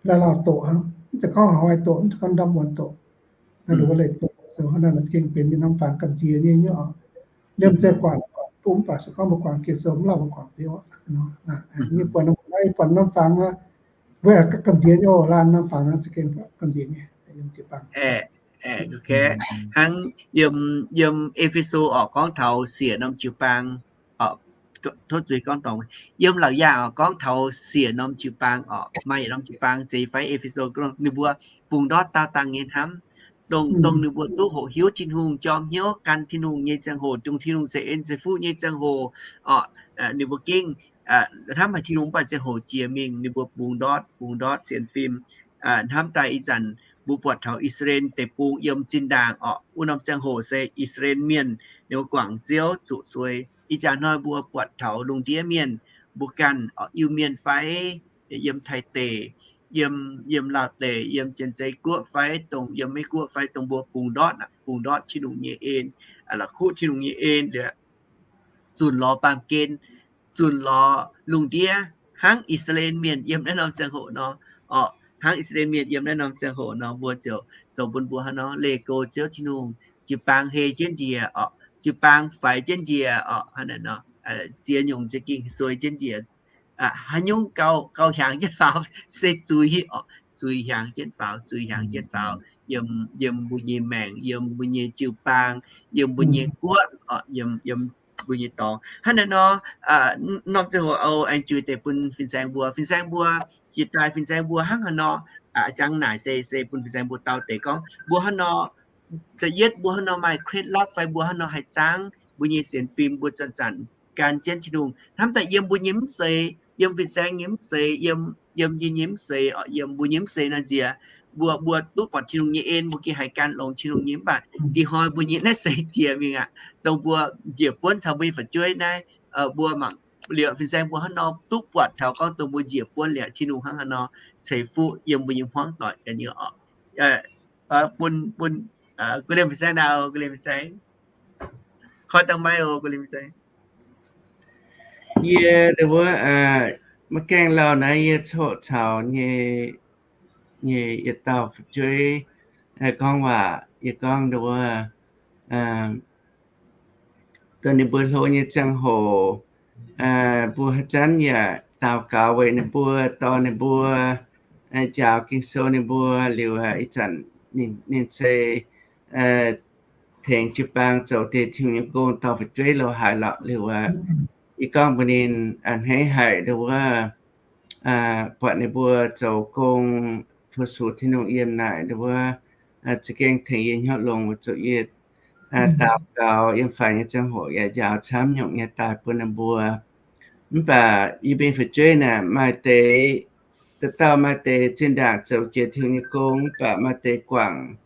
Laaih lauh doqc hnangv, mv zeiz gorngv hnoi doqc, mv zeiz gorngv ndorm muonz doqc. Naaiv ninh mbuo leih doqc Ging-Sou hnangv naaiv, za'gengh benx mingh norm fangx gamh nziex nyei nyei oc. Liemh zeih guangc, guangc bun mv baac se gorngv mbuo guangc Ging-Sou mv lauh mbuo guangc Ziouv aqv. Nyei buatc norm, buatc norm fangx naaiv, mbuo gamh nziex nyei oc. Laanh norm fangx naaiv za'gengh gamh nziex nyei. Hnangv yiem, yiem E^fe^so oc, gorngv taux siec norm jiu-baang oc, tov zuiz gorngv dorngx, yiem Laauc Yaangh oc, gorngv taux siec norm jiu-baang oc, maaih yietc norm jiu-baang zeiz fai E^fe^so, ninh mbuo bungx ndortv daauh dangh nyei hnamv, dongh, dongh ninh mbuo duqv hoqc hiuv Tin-Hungh, jorm hnyouv gan Tin-Hungh nyei ziangh hoc, dongh Tin-Hungh ceix en ceix fuqv nyei ziangh hoc oc, ninh mbuo gengh hnamv haic Tin-Hungh mv baac ziangh hoc jiex mingh, ninh mbuo bungx ndortv, bungx ndortv sienx fim. Hnamv daaih ih zanc mbuo buatc taux I^saa^laa^en deic-bung yiem zinh ndaangc oc, wuov norm ziangh hoc se I^saa^laa^en Mienh ninh mbuo guangc Ziouv zuqc suei. Ih jaax hnoi mbuo buatc taux lungh ndiev mienh, mbuo ganh oc, Iu-Mienh fai yiem Taiv deic, yiem, yiem Laauv deic, yiem Janx-Zei Guoqv fai dongh yiem Meiv Guoqv fai dongh mbuo bungx ndortv, bungx ndortv Tin-Hungh nyei en, la'kuqv Tin-Hungh nyei en liuz, zunc lorz baamh gen, zunc lorz lungh ndiev, hnangv I^saa^laa^en Mienh yiem naaiv norm ziangh hoc nor, oc, hnangv I^saa^laa^en Mienh yiem naaiv norm ziangh hoc nor, mbuo ziouc zoux bun mbuo hnangv nor leih go Ziouv Tin-Hungh. Jiu-baang hei jienv njiec oc, jiu-baang faix jienv njiec oc, hnangv naaic nor, ziex nyungc za'gengh suei jienv njiec. Haaix nyungc gauh, gauh hiaangx jienv faaux se zuiz oc, zuiz hiaangx jienv faaux, zuiz hiaangx jienv faaux, yiem, yiem mbuo nyei maengc, yiem mbuo nyei jiu-baang, yiem mbuo nyei guoqv oc, yiem, yiem mbuo nyei dorngx. Hnangv naaic nor, norm ziangh hoc oix aengx juix deix bun fin-saeng mbuo. Fin-saeng mbuo, jiex daaih fin-saeng mbuo hnangv haaix nor, jangx naaic se, se bun fin-saeng mbuo dau deix gorngv mbuo hnangv nor, da'yietv mbuo hnangv nor maaih เคล็ดลับ fai mbuo hnangv nor haih zaangv mbuo nyei sienx fim, mbuo zanc-zanc gan jienv Tin-Hungh. Hnamv daaih yiem mbuo nyei mv seix, yiem fin-saeng nyei mv seix, yiem, yiem yie nyei mv seix, yiem mbuo nyei mv seix naaiv nziex, mbuo, mbuo duqv buatc Tin-Hungh nyei en, mbuo gengh haiz gan longx Tin-Hungh nyei. Mv baac dih hnoi mbuo nyei naaiv seix jiex mingh aqv, dongh mbuo njiec buonv caux mbuo nyei fu'jueiv naaiv, mbuo mangc liuz fin-saeng mbuo hnangv nor duqv buatc taux gorngv dongh mbuo njiec buonv liuz Tin-Hungh hnangv haaix nor ceix fuqv yiem mbuo nyei hmuangv doic ganh nyei oc. Bun, bun, guv liemh fin-saeng naaic, guv liemh fin-saeng. Koi dangh maiv oc, guv liemh fin-saeng. Yie wuov, maiv gaengh lauh naaiv yie coqv caux nyei nyei yietc dauh fu'jueiv gorngv waac, yie gorngv nduov, dongh ninh mbuo hlo nyei ziangh hoc, mbuo haaix zanc yaac daux gaux weic ninh mbuo, dorh ninh mbuo, njaaux Ging-Sou ninh mbuo liuz, ih zanc ninh se tengx jiu-baang zoux deix Tin-Hungh nyei gong, dorh fu'jueiv lo haaix lorqc liuz, yie gorngv mbuox ninh, a'hneiv haic nduov, buatc ninh mbuo zoux gong fu-sux Tin-Hungh yiem naaic nduov, za'gengh tengx yie hnyouv longx, weic zuqc yie daux gaux yiem faix nyei ziangh hoc yaac njaaux camv nyungc nyei daaih bun ninh mbuo. Mv baac yie mbuo nyei fu'jueiv naaic maaih deix, dauh dauh maaih deix zinh ndaangc zoux jiex Tin-Hungh nyei gong, mv baac maaih deix guangc,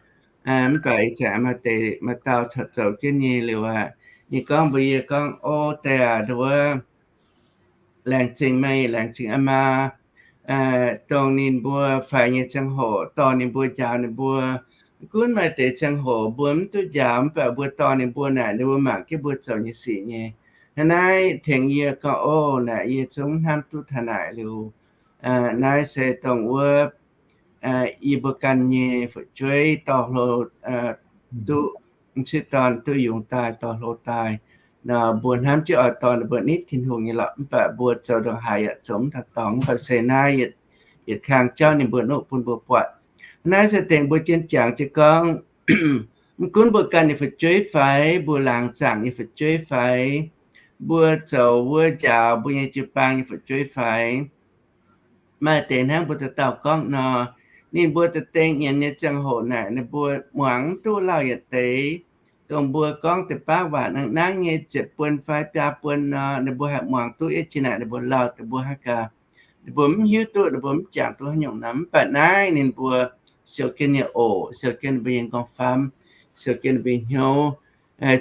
mv baac ih zanc maaih deix maaih dauh corc zoux jienv nyei liuz aqv. Ninh gorngv mbuox yie gorngv, O deix aac, nduov, laengz zingh meih, laengz zingh aa maa, dongh ninh mbuo faix nyei ziangh hoc dorh ninh mbuo, njaaux ninh mbuo. Gunv maaih deix ziangh hoc mbuo mv duqv njaaux, mv baac mbuo dorh ninh mbuo naaic, ninh mbuo mangc jienv mbuo zoux nyei sic nyei. Hnangv naaiv tengx yie gorngv, O naaic, yie zungv hnamv duqv taux naaic liuz, naaiv se dongh wuov yie mbuo ganh nyei fu'jueiv dorh hlo duqv, m'sieqv dorn duqv yungz daaih, dorh hlo daaih. Nor mbuo hnamv jienv oix dorh ninh mbuo nitv Tin-Hungh nyei lorqc, mv baac mbuo zoux ndongc haaix yaac zoux mv taux dorngx. Mv baac se naaiv yietc kang jauv ninh mbuo nuqv bun mbuo buatc. Naaiv se dengh mbuo jienv jangx jienv gorngv, mv gunv mbuo ganh nyei fu'jueiv fai, mbuo laangz zaangc nyei fu'jueiv fai, mbuo zoux wuov njaaux mbuo nyei jiu-baang nyei fu'jueiv fai, maaih deix hnangv mbuo dauh dauh gorngv nor, ninh mbuo da'dengh nyienz nyei ziangh hoc naaic ninh mbuo muangx mv duqv lauh yietc deix. Dongh mbuo gorngv deix baav waac nangv nangv nyei ziepc buon fai biaa buon nor, ninh mbuo haih muangx duqv, yie jiex naaic ninh mbuo lauh deix mbuo hnangv gaax. Ninh mbuo mv hiuv duqv, ninh mbuo mv jangx duqv haaix nyungc nor. Mv baac naaiv ninh mbuo siou jienv nyei oc, siou jienv ninh mbuo nyei nqorngv-famv, siou jienv ninh mbuo nyei hnyouv,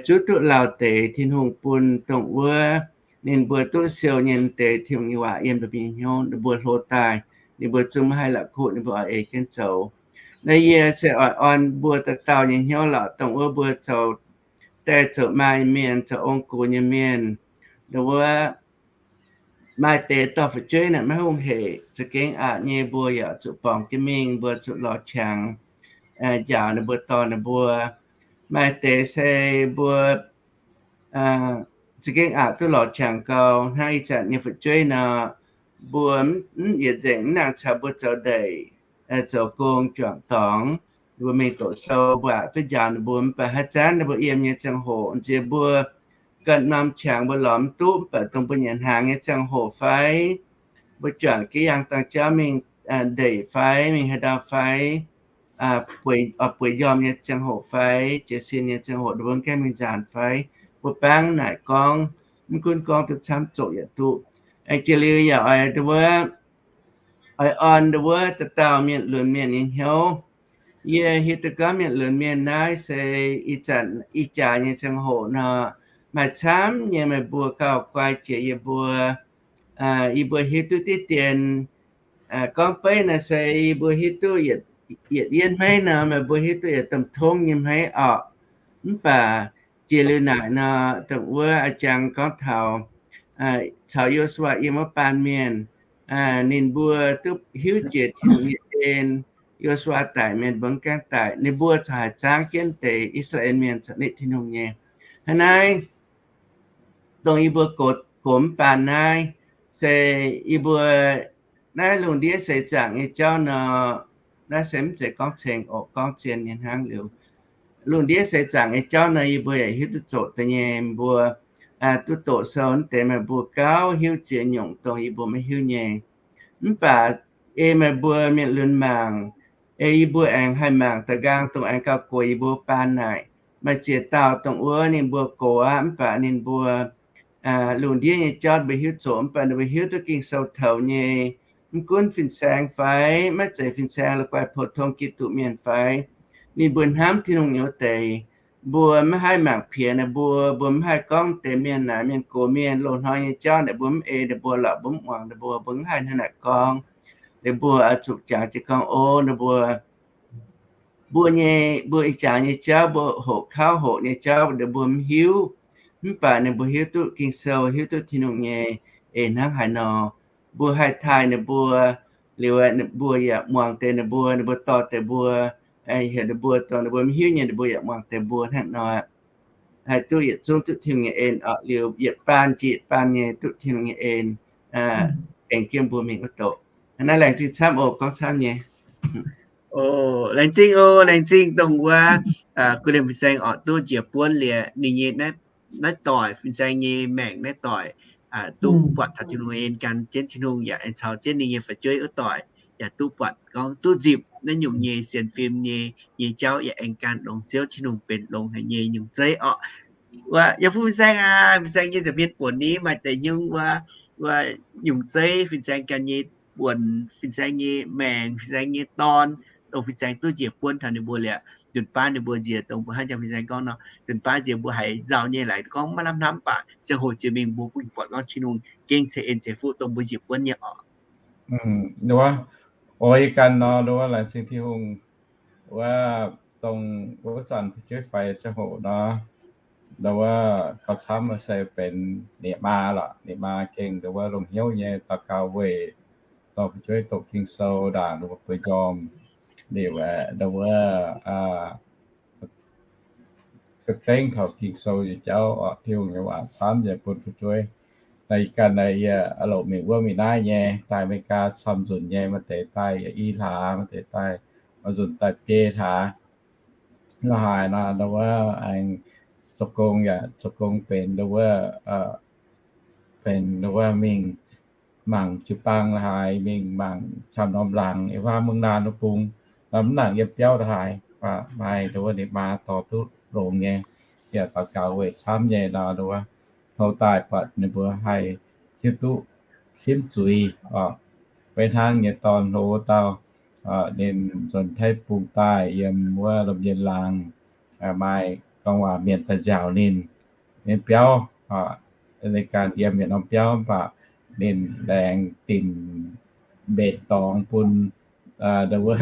zuqc duqv lauh deix Tin-Hungh bun dongh wuov ninh mbuo duqv siou nyei deix Tin-Hungh nyei waac yiem ninh mbuo nyei hnyouv, ninh mbuo hlo daaih, ninh mbuo zungv maiv haih la'kuqv, ninh mbuo oix ei jienv zoux. Naaiv yie se oix orn mbuo dauh dauh nyei hnyouv lorqc, dongh wuov mbuo zoux die zoux maa nyei mienh, zoux ong-gux nyei mienh, dongh wuov maaih deix dorh fu'jueiv naaic maiv hungh hec, za'gengh aqc nyei mbuo yaac zuqc borngz jienv mingh, mbuo zuqc lorz qangx njaaux ninh mbuo, dorh ninh mbuo. Maaih deix se mbuo za'gengh aqc duqv lorz qangx gau, hnangv ih zanc nyei fu'jueiv nor, mbuo mv yietc nzengc mv nangc caux mbuo zoux ndeic, zoux gong juangc dorngx. Mbuo mingh doqc sou, mbuo aqc duqv njaaux ninh mbuo, mv baac haaix zanc ninh mbuo yiem nyei ziangh hoc, nziex mbuo ganh norm qangx mbuo lorz mv duqv, mv baac dongh mbuo nyanc hnaangx nyei ziangh hoc fai, mbuo juangc ga'yangh dangh jauv mingh ndeic fai mingh haaix ndau fai, bueix, bueix njormh nyei ziangh hoc fai jiez sin nyei ziangh hoc, ninh mbuo gaengh mingh nzaanc fai, mbuo bangv naaic gorngv, mv gunv gorngv duqv camv zoqc yaac duqv. Aengx jiex liuz yaac oix nduov, oix orn nduov dauh dauh mienh lunx mienh nyei hnyouv. Yie hiuv duqv gorngv mienh lunx mienh naaiv se ih zanc ih jaax nyei ziangh hoc nor, maaih camv nyei meih mbuo gauh guai jiex yie mbuo. Yie mbuo hiuv duqv diqv dien, gorngv beiv naaiv se yie mbuo hiuv duqv yietc, yietc yienv hmeiv nor, meih mbuo hiuv duqv yietc domh tongv nyei hmeiv orqc. Mv baac jiex liuz naaic nor, dongh wuov a'jang gorngv taux, caux Yo^su^waa yiem wuov baan mienh, ninh mbuo duqv hiuv jiex Tin-Hungh nyei en. Yo^su^waa daic, mienh mbuo mv gaengh daic, ninh mbuo corc haih zaangv jienv deix I^saa^laa^en Mienh corc nitv Tin-Hungh nyei. Hnangv naaiv, dongh yie mbuo gox, gox mv baan naaiv, se yie mbuo naaiv lungh ndiev seix zaangc nyei jauv nor, naaiv se mv zeiz gorngv ceng oc, gorngv zien nyei hnangv liuz. Lungh ndiev seix zaangc nyei jauv nor, yie mbuo yaac hiuv duqv zoqc deix nyei. Mbuo duqv doqc sou naaiv deix, meih mbuo gauh hiuv ziex nyungc dongh yie mbuo maiv hiuv nyei. Mv baac ei meih mbuo mienh lunx mangc, ei yie mbuo aengx haih mangc da'nqaang dongh aengx gauh gox yie mbuo baan naaic, maaih ziex dauh dongh wuov ninh mbuo gox aqv, mv baac ninh mbuo lungh ndiev nyei jauv mbuo hiuv zoqc, mv baac ninh mbuo hiuv duqv Ging-Sou toux nyei. Mv gunv fin-saeng fai maiv zeiz fin-saeng, la'guaih pou-tong Giduc mienh fai, ninh mbuo hnamv Tin-Hungh nyei wuov deix, mbuo maiv haih mangc piex ninh mbuo, mbuo maiv haih gorngv deix mienh naaic mienh gox mienh loz-hnoi nyei jauv naaic mbuo mv ei ninh mbuo lorqc, mbuo mv muangx ninh mbuo, mbuo mv haih hnangv naaic gorngv. Liuz mbuo oix zuqc jangx jienv gorngv, o, ninh mbuo, mbuo nyei, mbuo ih jaax nyei jauv, mbuo hoqc kauv hoqc nyei jauv, ninh mbuo mv hiuv. Mv baac ninh mbuo hiuv duqv Ging-Sou, hiuv duqv Tin-Hungh nyei eix hnangv haaix nor. Mbuo haih taaih ninh mbuo, Liuz ninh mbuo yaac muangx deix ninh mbuo, ninh mbuo dorh deix mbuo, heuc ninh mbuo dongh ninh mbuo maiv hiuv nyei ninh mbuo yaac muangx deix mbuo hnangv nor. Haih duqv yietc zungv duqv Tin-Hungh nyei en orqc. Liuz yietc baan jiex yietc baan nyei duqv Tin-Hungh nyei en, aengx jienv mbuo mingh wuov doqc. Naaiv laengz zingh camv oc, gorngv camv nyei. Laengz zingh oc, laengz zingh dongh wuov guv liemh fin-saeng orqc duqv njiec buonv liuz ninh nyei naaiv doic, fin-saeng nyei maengc naaiv doic duqv buatc taux Tin-Hungh en gan jienv Tin-Hungh yaac aengx caux jienv ninh nyei fu'jueiv wuov doic yaac duqv buatc gorngv duqv nzipc naaiv nyungc nyei sienx fim nyei, nyei jauv yaac aengx gan longx Ziouv Tin-Hungh benx longx haic nyei nyungc zeiv orqc. Wuov yaac fuqv fin-saeng aac, fin-saeng nyei nza'hmien buonc ni maaih deix nyungc wuov, wuov nyungc zeiv fin-saeng gan nyei buonc, fin-saeng nyei maengc, fin-saeng nyei dorn, dongh fin-saeng duqv njiec buonv taux ninh mbuo liuz, nzunc baav ninh mbuo nziex dongh mbuo hnangv jangx fin-saeng gorngv nor, nzunc baav nziex mbuo haiz nzauh nyei laaix gorngv maiv lamh hnamv baac ziangh hoc jiex mingh mbuo bun buatc gorngv Tin-Hungh gengh ceix en ceix fuqv dongh mbuo njiec buonv nyei orqc. Nduov, oix ganh nor, nduov laengz zingh Tin-Hungh wuov, dongh wuov zanc fu'jueiv faix ziangh hoc nor, nduov gauh camv se benx ninh maa lorqc. Ninh maa gengh nduov longc hnyouv nyei daux gaux weic dorh fu'jueiv doqc Ging-Sou ndaangc nduov bueix njormh. Liuz nduov ga'dengv taux Ging-Sou nyei jauv orqc, Tin-Hungh nyei waac camv nyei bun fu'jueiv. Naaiv ganh naaiv yie loc mingh wuov mingh naaiv nyei, daaih America camv nzunc nyei, maaih deix daaih i hlaax, maaih deix daaih, maaih nzunc daaih biei hlaax. La'haaix nor, nduov aengx zoux gong yaac zoux gong benx nduov, benx nduov mingh mangc jiu-baang la'haaix, mingh mangc camv norm laangz, yiem haav mungv naanh wuov bung, norm mv nangc yiem biauv la'haaix, maaih nduov ninh maa dorh duqv longx nyei, yaac daux gaux weic camv nyei nor, nduov houv daaih buatc ninh mbuo haih hiuv duqv simv zuiz orqc. Maiv hnangv nyei dorn hlo dauh, ninh nzuonx Taiv bung daaih yiem wuov Lomh Yienh laangz, maaih gorngv waac mienh daaih nziaauc ninh, ninh biauv, ninh ganh yiem yietc norm biauv mv baac ninh laengz dinc mbenc dorngx bun nduov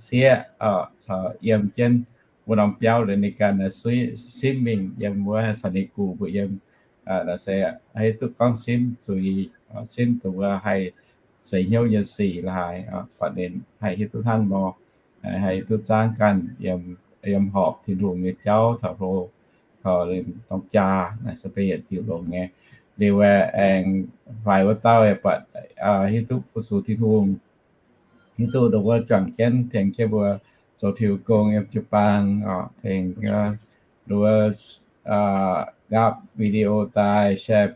sieqv caux yiem jienv wuov norm biauv. Liuz ninh ganh simv mingh yiem wuov San Diego mbuo yiem, se hiuv duqv gorngv simv zuiz, simv dongh wuov haih seix hnyouv nyei sic la'haaix, buatc ninh haih hiuv duqv hnangv nor, haih hiuv duqv zaangv ganh yiem horpc Tin-Hungh nyei jauv taux hlo, taux ninh dorng jaa naaiv se benx yietc diuc longx nyei. Liuz aengx faix wuov dauh buatc hiuv duqv fu-sux Tin-Hungh, hiuv duqv nduov wuov juangc jienv tengx jienv mbuo zoux Tin-Hungh gong yiem jiu-baang, tengx nduov nqaapv video daaih share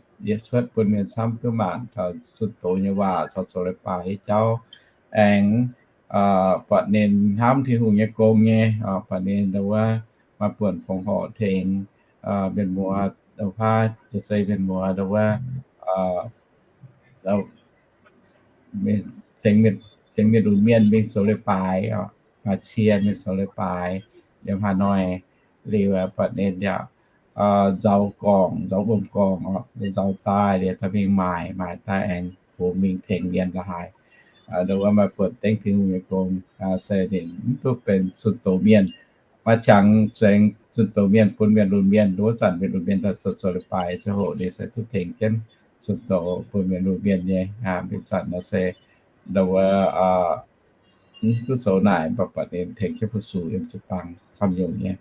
cuotv bun mienh camv duqv mangc taux zunh doz nyei waac caux zoux leiz-baaix nyei jauv. Aengx buatc ninh hnamv Tin-Hungh nyei gong nyei, buatc ninh nduov maaih buonc fongc horc tengx mienh muoz, nduov faav jiex sei mienh muoz nduov wuov, tengx mienh lunx mienh mingh zoux leiz-baaix, maaih cie mingh zoux leiz-baaix yiem Hà Nội. Liuz buatc ninh yaac nzauz gorngv, nzauz wuom-gorngv, nzauz daaih liuz daaih mingh maaic, maaic daaih aengx fungx mingh tengx mienh la'haaix. Nduov maaih buonc dengv Tin-Hungh nyei gong, se ninh mv duqv benx zunh doz mienh, maaih qangx zuangx zunh doz mienh bun mienh lunx mienh. Nduov zanc mienh lunx mienh daaih zoux zoux leiz-baaix ziangh hoc ninh se duqv tengx jienv zunh doz bun mienh lunx mienh nyei. Mv baac zanc nor se nduov mv duqv zoux naaic, mv baac buatc ninh tengx jienv fu-sux yiem jiu-baang camv nyungc nyei.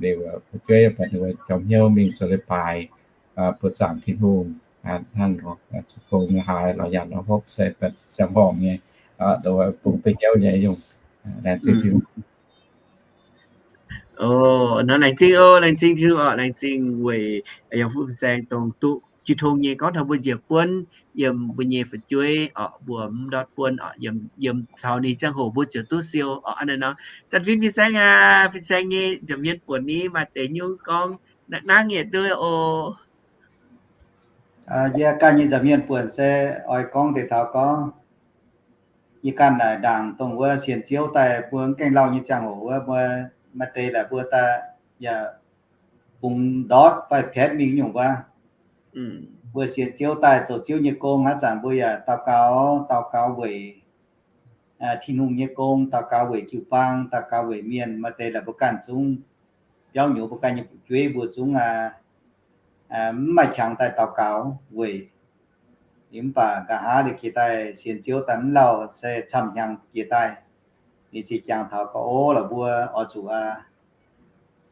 Liuz fu'jueiv buatc ninh jomc hnyouv mingh zoux leiz-baaix, buoqc zaangc Tin-Hungh hnangv nor. Zuqc gong nyei haaix lorz nyanc lorz hopv se ziangh horngc nyei, nduov bungx duqv hnyouv nyei nyungc. Laengz zingh Tin-Hungh. Nor laengz zingh oc, laengz zingh Tin-Hungh oc, laengz zingh weic yiem fuqv fin-saeng dongh duqv jiu tong nyei gorngv taux mbuo njiec buonv yiem mbuo nyei fu'jueiv orqc, mbuo mv ndortv buonv orqc, yiem, yiem taux ninh ziangh hoc mbuo ziouc duqv siou orqc. Aa, naaiv nor, Zanc Fin fin-saeng aac, fin-saeng nyei nza'hmien buonc ni maaih deix nyungc gorngv nangv nyei duqv oc. Yie ganh nyei nza'hmien buonc se oix gorngv deix taux gorngv yie ganh naaic ndaangc dongh wuov sienx Ziouv daaih mbuo mv gaengh lauh nyei ziangh hoc wuov, mbuo maaih deix laaix mbuo daaih yaac bungx ndortv fai petv mingh nyungc wuov. Mbuo sienx Ziouv daaih zoux Ziouv nyei gong hnangv, zanc mbuo yaac daux gaux, daux gaux weic Tin-Hungh nyei gong, daux gaux weic jiu-baang, daux gaux weic mienh. Maaih deix laaix mbuo ganh zungv biauv nyouz mbuo ganh nyei fu'jueiv mbuo zungv mv maaih qangx daaih daux gaux weic. Mv baac nqa'haav liuz jiex daaih sienx Ziouv daaih mv lauh se camv-hnyangx jiex daaih. Ninh se jangx taux gorngv, ov, la'mbuo oix zuqc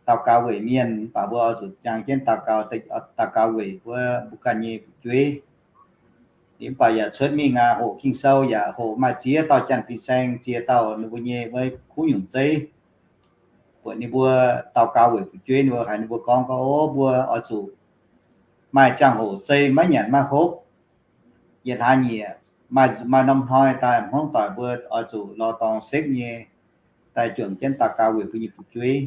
daux gaux weic mienh, mv baac mbuo oix zuqc jangx jienv daux gaux, daux gaux weic mbuo, mbuo ganh nyei fu'jueiv. Mv baac yaac cuotv mingh aqv, hoqc Ging-Sou yaac hoqc maaih ziex dauh janx fin-saeng, ziex dauh ninh mbuo nyei wuov kuv nyungc zeiv, buatc ninh mbuo daux gaux weic fu'jueiv, ninh mbuo haiz ninh mbuo gorngv gorngv, ov, mbuo oix zuqc maaih ziangh hoc zei maiv nyanc maiv hopv, yietc hlaax nyieqc, maaih, maaih norm hnoi daaih hmuangv doic mbuo oix zuqc lorz dorngx sekv nyei daaih juangc jienv daux gaux weic mbuo nyei fu'jueiv.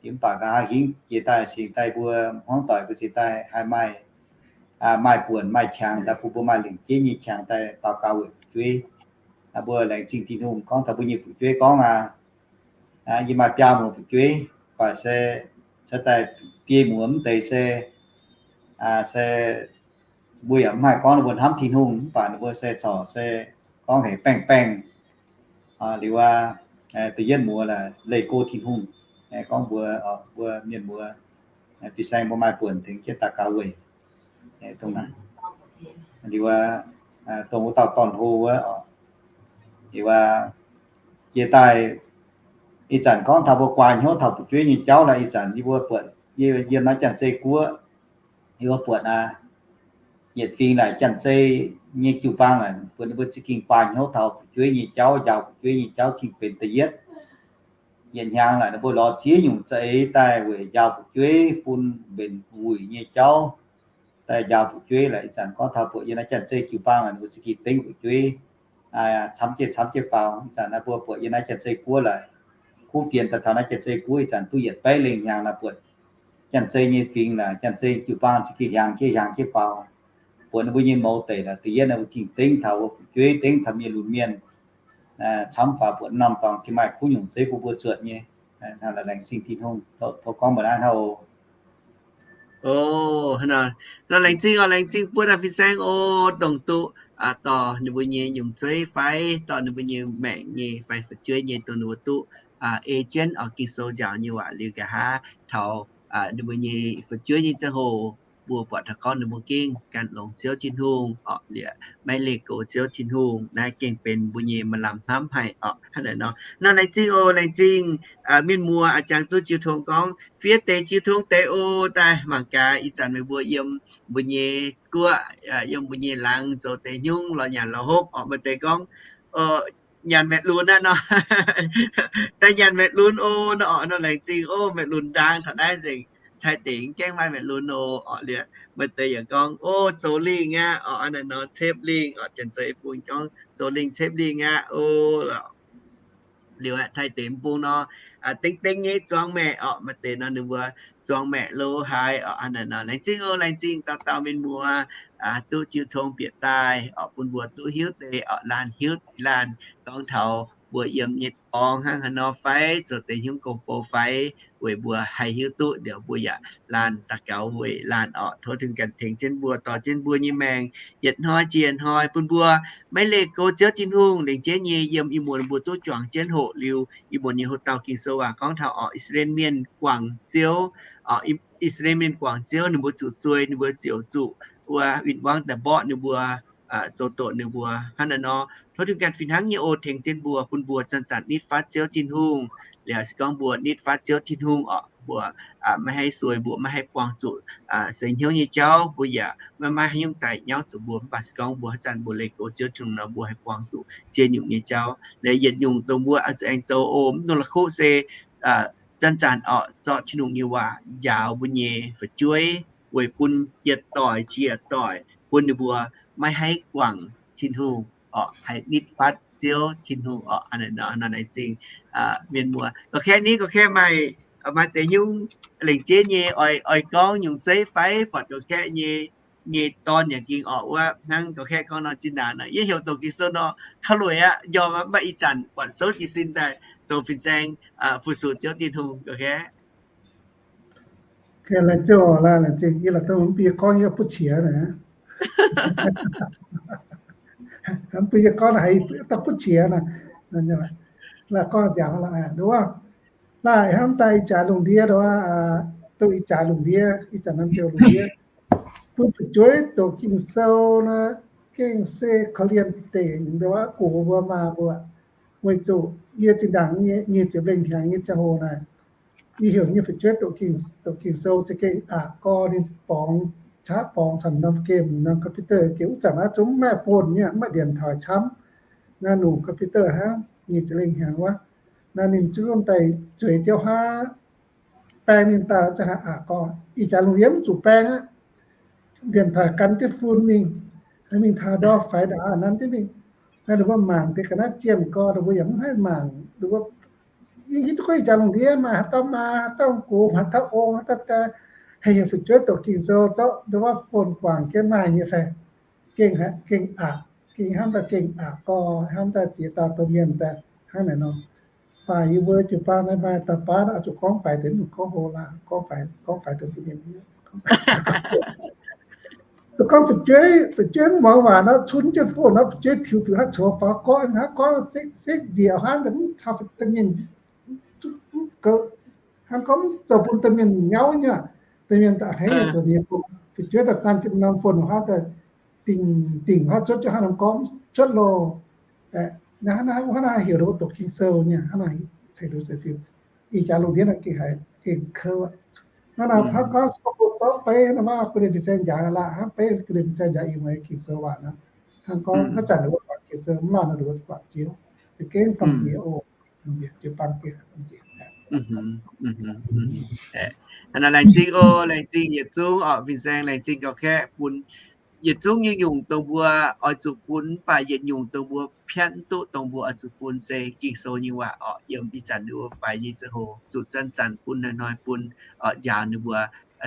Mv baac nqa'haav hingv jiex daaih singx daaih mbuo hmuangv doic mbuo ziex daaih haih maaih, maaih buonc maaih qangx daaih bun mbuo maaih lengc jeiv nyei qangx daaih daux gaux weic fu'jueiv. Mbuo laengz zingh Tin-Hungh gorngv taux mbuo nyei fu'jueiv gorngv aqv, yie maaih biaa muonz fu'jueiv, mv baac se cuotv daaih biei muonz mv deix se, se mbuo yaac mv haih gorngv ninh mbuo hnamv Tin-Hungh, mv baac ninh mbuo se corc se gorngv haic baengh baengh. Liuz aqv, da'yietv muoz laaix leih go Tin-Hungh, gorngv mbuox mbuo mienh muoz, fin-saeng mbuo maaih buonc tengx jienv daux gaux weic. Dongh naaiv, liuz aqv, dongh wuov dauh dorn-hlo wuov, liuz aqv, jiex daaih ih zanc gorngv taux mbuo guaax hnyouv taux fu'jueiv nyei jauv laaix, ih zanc yie mbuo buatc yiem naaiv Janx-Zei Guoqv, yie mbuo buatc aqv, yietc fingx laaix Janx-Zei nyei jiu-baang laaix, buatc ninh mbuo za'gengh guaax hnyouv taux fu'jueiv nyei jauv, njaaux fu'jueiv nyei jauv gengh benx da'yietv. Yietc hnyangx laaix ninh mbuo lorz ziex nyungc za'eix daaih weic njaaux fu'jueiv, bun mbenc wuic nyei jauv daaih njaaux fu'jueiv laaix. Ih zanc gorngv taux buatc yiem naaiv Janx-Zei jiu-baang laaix, ninh mbuo za'gengh dengv fu'jueiv camv jienv camv jienv faaux. Ih zanc naaiv mbuo buatc yiem naaiv Janx-Zei Guoqv laaix, kuv fienx daaih taux naaiv Janx-Zei Guoqv ih zanc duqv yietc baeqv lengh hnyangx laaix, buatc Janx-Zei nyei fingx laaix, Janx-Zei jiu-baang za'gengh hiaangx jienv hiaangx jienv faaux. Buatc ninh mbuo nyei mouz deic laaix, da'yietv ninh mbuo gengh dengv taux wuov fu'jueiv, dengv taux mienh lunx mienh camv faaux, buatc norm dorngx gengh maaih kuv nyungc zeiv bun mbuo zuotc nyei. Laengz zingh Tin-Hungh, tov gorngv mbuox naaiv hnangv oc. Nor laengz zingh oc, laengz zingh buo naaiv fin-saeng oc, dongh duqv dorh ninh mbuo nyei nyungc zeiv fai dorh ninh mbuo nyei maengc nyei fai fu'jueiv nyei dongh ninh mbuo duqv ei jienv oix Ging-Sou njaaux nyei waac liuz nqa'haav taux ninh mbuo nyei fu'jueiv nyei ziangh hoc, mbuo buatc taux gorngv ninh mbuo gengh gan longx Ziouv Tin-Hungh oc, liuz maiv leih goux Ziouv Tin-Hungh. Naaiv gengh benx mbuo nyei maaih lamh hnamv haic oc. Hnangv naaic nor, nor laengz zingh oc, laengz zingh mienh muoz, a'jangx duqv jiu tong gorngv fiev deix jiu tong deix oc. Daaih mangc gaax ih zanc meih mbuo yiem mbuo nyei guoqv, yiem mbuo nyei laangz zoux deix hnyungv lorz nyanc lorz hopv oc. Maaih deix gorngv nyanc maengc lunx aqv nor. Daaih nyanc maengc lunx oc nor oc. Nor laengz zingh oc, maengc lunx ndaang taux naaiv nzengc. Taaih dingc gaengh maaih maengc lunx oc. Oc liuz maaih deix yaac gorngv, o, zoux lingh aqv oc. Hnangv naaic nor, cepv lingh oc. Janx-Zei bung gorngv zoux lingh cepv lingh aqv oc. Liuz aqv, taaih dingc bung nor, dengv dengv nyei zuangx maeqc oc. Maaih deix nor ninh mbuo zuangx maeqc lo haaix oc. Hnangv naaic nor, laengz zingh oc, laengz zingh dauh dauh mienh muoz duqv jiu tong bieqc daaih oc, bun mbuo duqv hiuv deix oc, laanh hiuv deix laanh gorngv taux mbuo yiem nyei dorngx hnangv haaix nor fai zoux deix hnyouv gong-bou fai, weic mbuo haih hiuv duqv liuz mbuo yaac laanh daux gaux weic laanh oc. Tov Tin-Hungh ganh tengx jienv mbuo, dorh jienv mbuo nyei maengc yietc hnoi jiex hnoi, bun mbuo maiv leih goux Ziouv Tin-Hungh. Lengc jeiv nyei yiem ih muonz mbuo duqv juangc jienv hoqc liuz ih muonz nyei hoc dauh Ging-Sou waac gorngv taux oc, I^saa^laa^en Mienh guangc Ziouv, I^saa^laa^en Mienh guangc Ziouv, ninh mbuo zuqc suei, ninh mbuo ziouc zuqc wuov win-wangv daaih mborqv ninh mbuo, zoux doqc ninh mbuo. Hnangv naaic nor, tov Tin-Hungh ganh fih hnangv nyei oc tengx jienv mbuo, bun mbuo zanc-zanc nitv fatv Ziouv Tin-Hungh. Liuz se gorngv mbuo nitv fatv Ziouv Tin-Hungh oc, mbuo maiv haih suei, mbuo maiv haih buangh zuqc seix hnyouv nyei jauv, mbuo yaac maiv maaih haaix nyungc daaih nyauv zuqc mbuo. Mv baac se gorngv mbuo haaix zanc mbuo leih goux Ziouv Tin-Hungh nor, mbuo haih buangh zuqc ziex nyungc nyei jauv. Liuz yietc nyungc dongh mbuo oix zuqc aengx zoux oc, mv dungx la'kuqv se zanc-zanc oc zorqv Tin-Hungh nyei waac njaaux mbuo nyei fu'jueiv weic bun yietc doic jiex yietc doic, bun ninh mbuo maiv haih guangc Tin-Hungh oc, haih nitv fatv Ziouv Tin-Hungh oc. Hnangv naaic nor, nor laengz zingh mienh muoz. Ga'kaeqv ni, ga'kaeqv maaih, maaih deix hnyouv lengc jeiv nyei oix, oix gorngv nyungc zeiv fai buatc ga'kaeqv nyei, nyei dorn yaac ging oc wuov hnangv ga'kaeqv gorngv nor, zinh ndaangc nor yie heuc doqc Ging-Sou nor, ka'lueic aqv, njormh aqv, mv baac ih zanc buatc souv jiez sin daaih zoux fin-saeng fu-sux Ziouv Tin-Hungh. Ga'kaeqv Laengz zingh, laengz zingh. Yie la'dongh mv bun yie gorngv yie butv qiex naaic. Mv bun yie gorngv naaic haiz daaih butv qiex naaic. Laaih gorngv nziaaux lorqc, nduov, laaih hnamv daaih ih jaax lungh ndiev nduov, dongh ih jaax lungh ndiev, ih zanc norm ziouc lungh ndiev, bun fu'jueiv doqc Ging-Sou nor, gengh se korv-lienh dengc nduov gox mbuo maa mbuo. Weic zuqc yie zinh ndaangc nyic ziepc lengh hnyangx nyei ziangh hoc naaic, yie heuc nyei fu'jueiv doqc Ging-Sou za'gengh aqc gorx ninh borngz, qaqv borngz taux norm game, norm computer gengh wuov zanc naaiv zungv mv maaih phone nyei, mv maaih điện thoại camv. Naaiv nungc computer hnangv, nyic ziepc lengh hnyangx wuov. Naaiv ninh zungv daaih zueiz jienv huaav baeng ninh daaih za'gengh aqc gorx. Ih jaax lungh ndiev mv zuqc baeng aqv. Điện thoại gan jienv phone mingh, mingh taux ndorm faix ndorm aqv nanv jienv mingh. Naaiv ninh mbuo mangc deix ga'naaiv jienh gorx, ninh mbuo yaac mv haih mangc, ninh mbuo yiem hiuv duqv gorngv ih jaax lungh ndiev maaih haaix dauh maa, haaix dauh gox, haaix dauh ong, haaix dauh die, haih heuc fu'jueiv doqc Ging-Sou zorqv ndau wuov phone guangc jienv maaih nyei fai? Gengh, gengh aqc, gengh hnamv daaih gengh aqc gorx, hnamv daaih ziex dauh domh mienh daaih hnangv naaic nor. Mv baac yie mbuo jiu-baang naaiv maaih dauh baav oix zuqc gorngv faix deix, gorngv hlo laaix, gorngv faix, gorngv faix deix mbuo mienh. Zuqc gorngv fu'jueiv, fu'jueiv mv muangx waac nor, cun jienv phone nor, fu'jueiv tiux diuc hnangv coux faaux gorqv hnangv, gorngv sekv nzieqc hnangv, mv taux domh mienh, hnangv gorngv zoux bun domh mienh nyauv nyei. Domh mienh da'hneiv zoux nyei, fu'jueiv daaih gan jienv norm phone hnangv daaih dingc dingc hnangv, cuotv jienv hnangv norm gorngv cuotv loh. Naaiv hnangv naaiv heuc ninh mbuo doqc Ging-Sou nyei, hnangv naaic ceix liuz se fim. Ih jaax lungh ndiev naaiv gengh haiz gengh kouv aqv. Hnangv naaic hnangv gorngv se gorngv bun zorqv beiv hnangv naaic mv baac gu'nguaaic fin-saeng njaaux laaix hnangv, beiv gu'nguaaic fin-saeng njaaux ih mueiz Ging-Sou waac naaiv. Hnangv gorngv haaix zanc ninh mbuo guangc Ging-Sou mv lauh nor, ninh mbuo guangc Ziouv. Za'gengh gamh nziex oc. Gamh nziex, jiu-baang gengh gamh nziex. Hnangv naaic laengz zingh oc, laengz zingh yietc zungv oc, fin-saeng laengz zingh gauh kaeqv bun yietc zungv nyungc-nyungc dongh mbuo oix zuqc bun mv baac yietc nyungc dongh mbuo piatv mv duqv dongh mbuo oix zuqc bun se Ging-Sou nyei waac oc. Yiem ih zanc ninh mbuo faix nyei ziangh hoc zuqc zanc-zanc bun hnoi-hnoi bun oc, njaaux ninh mbuo.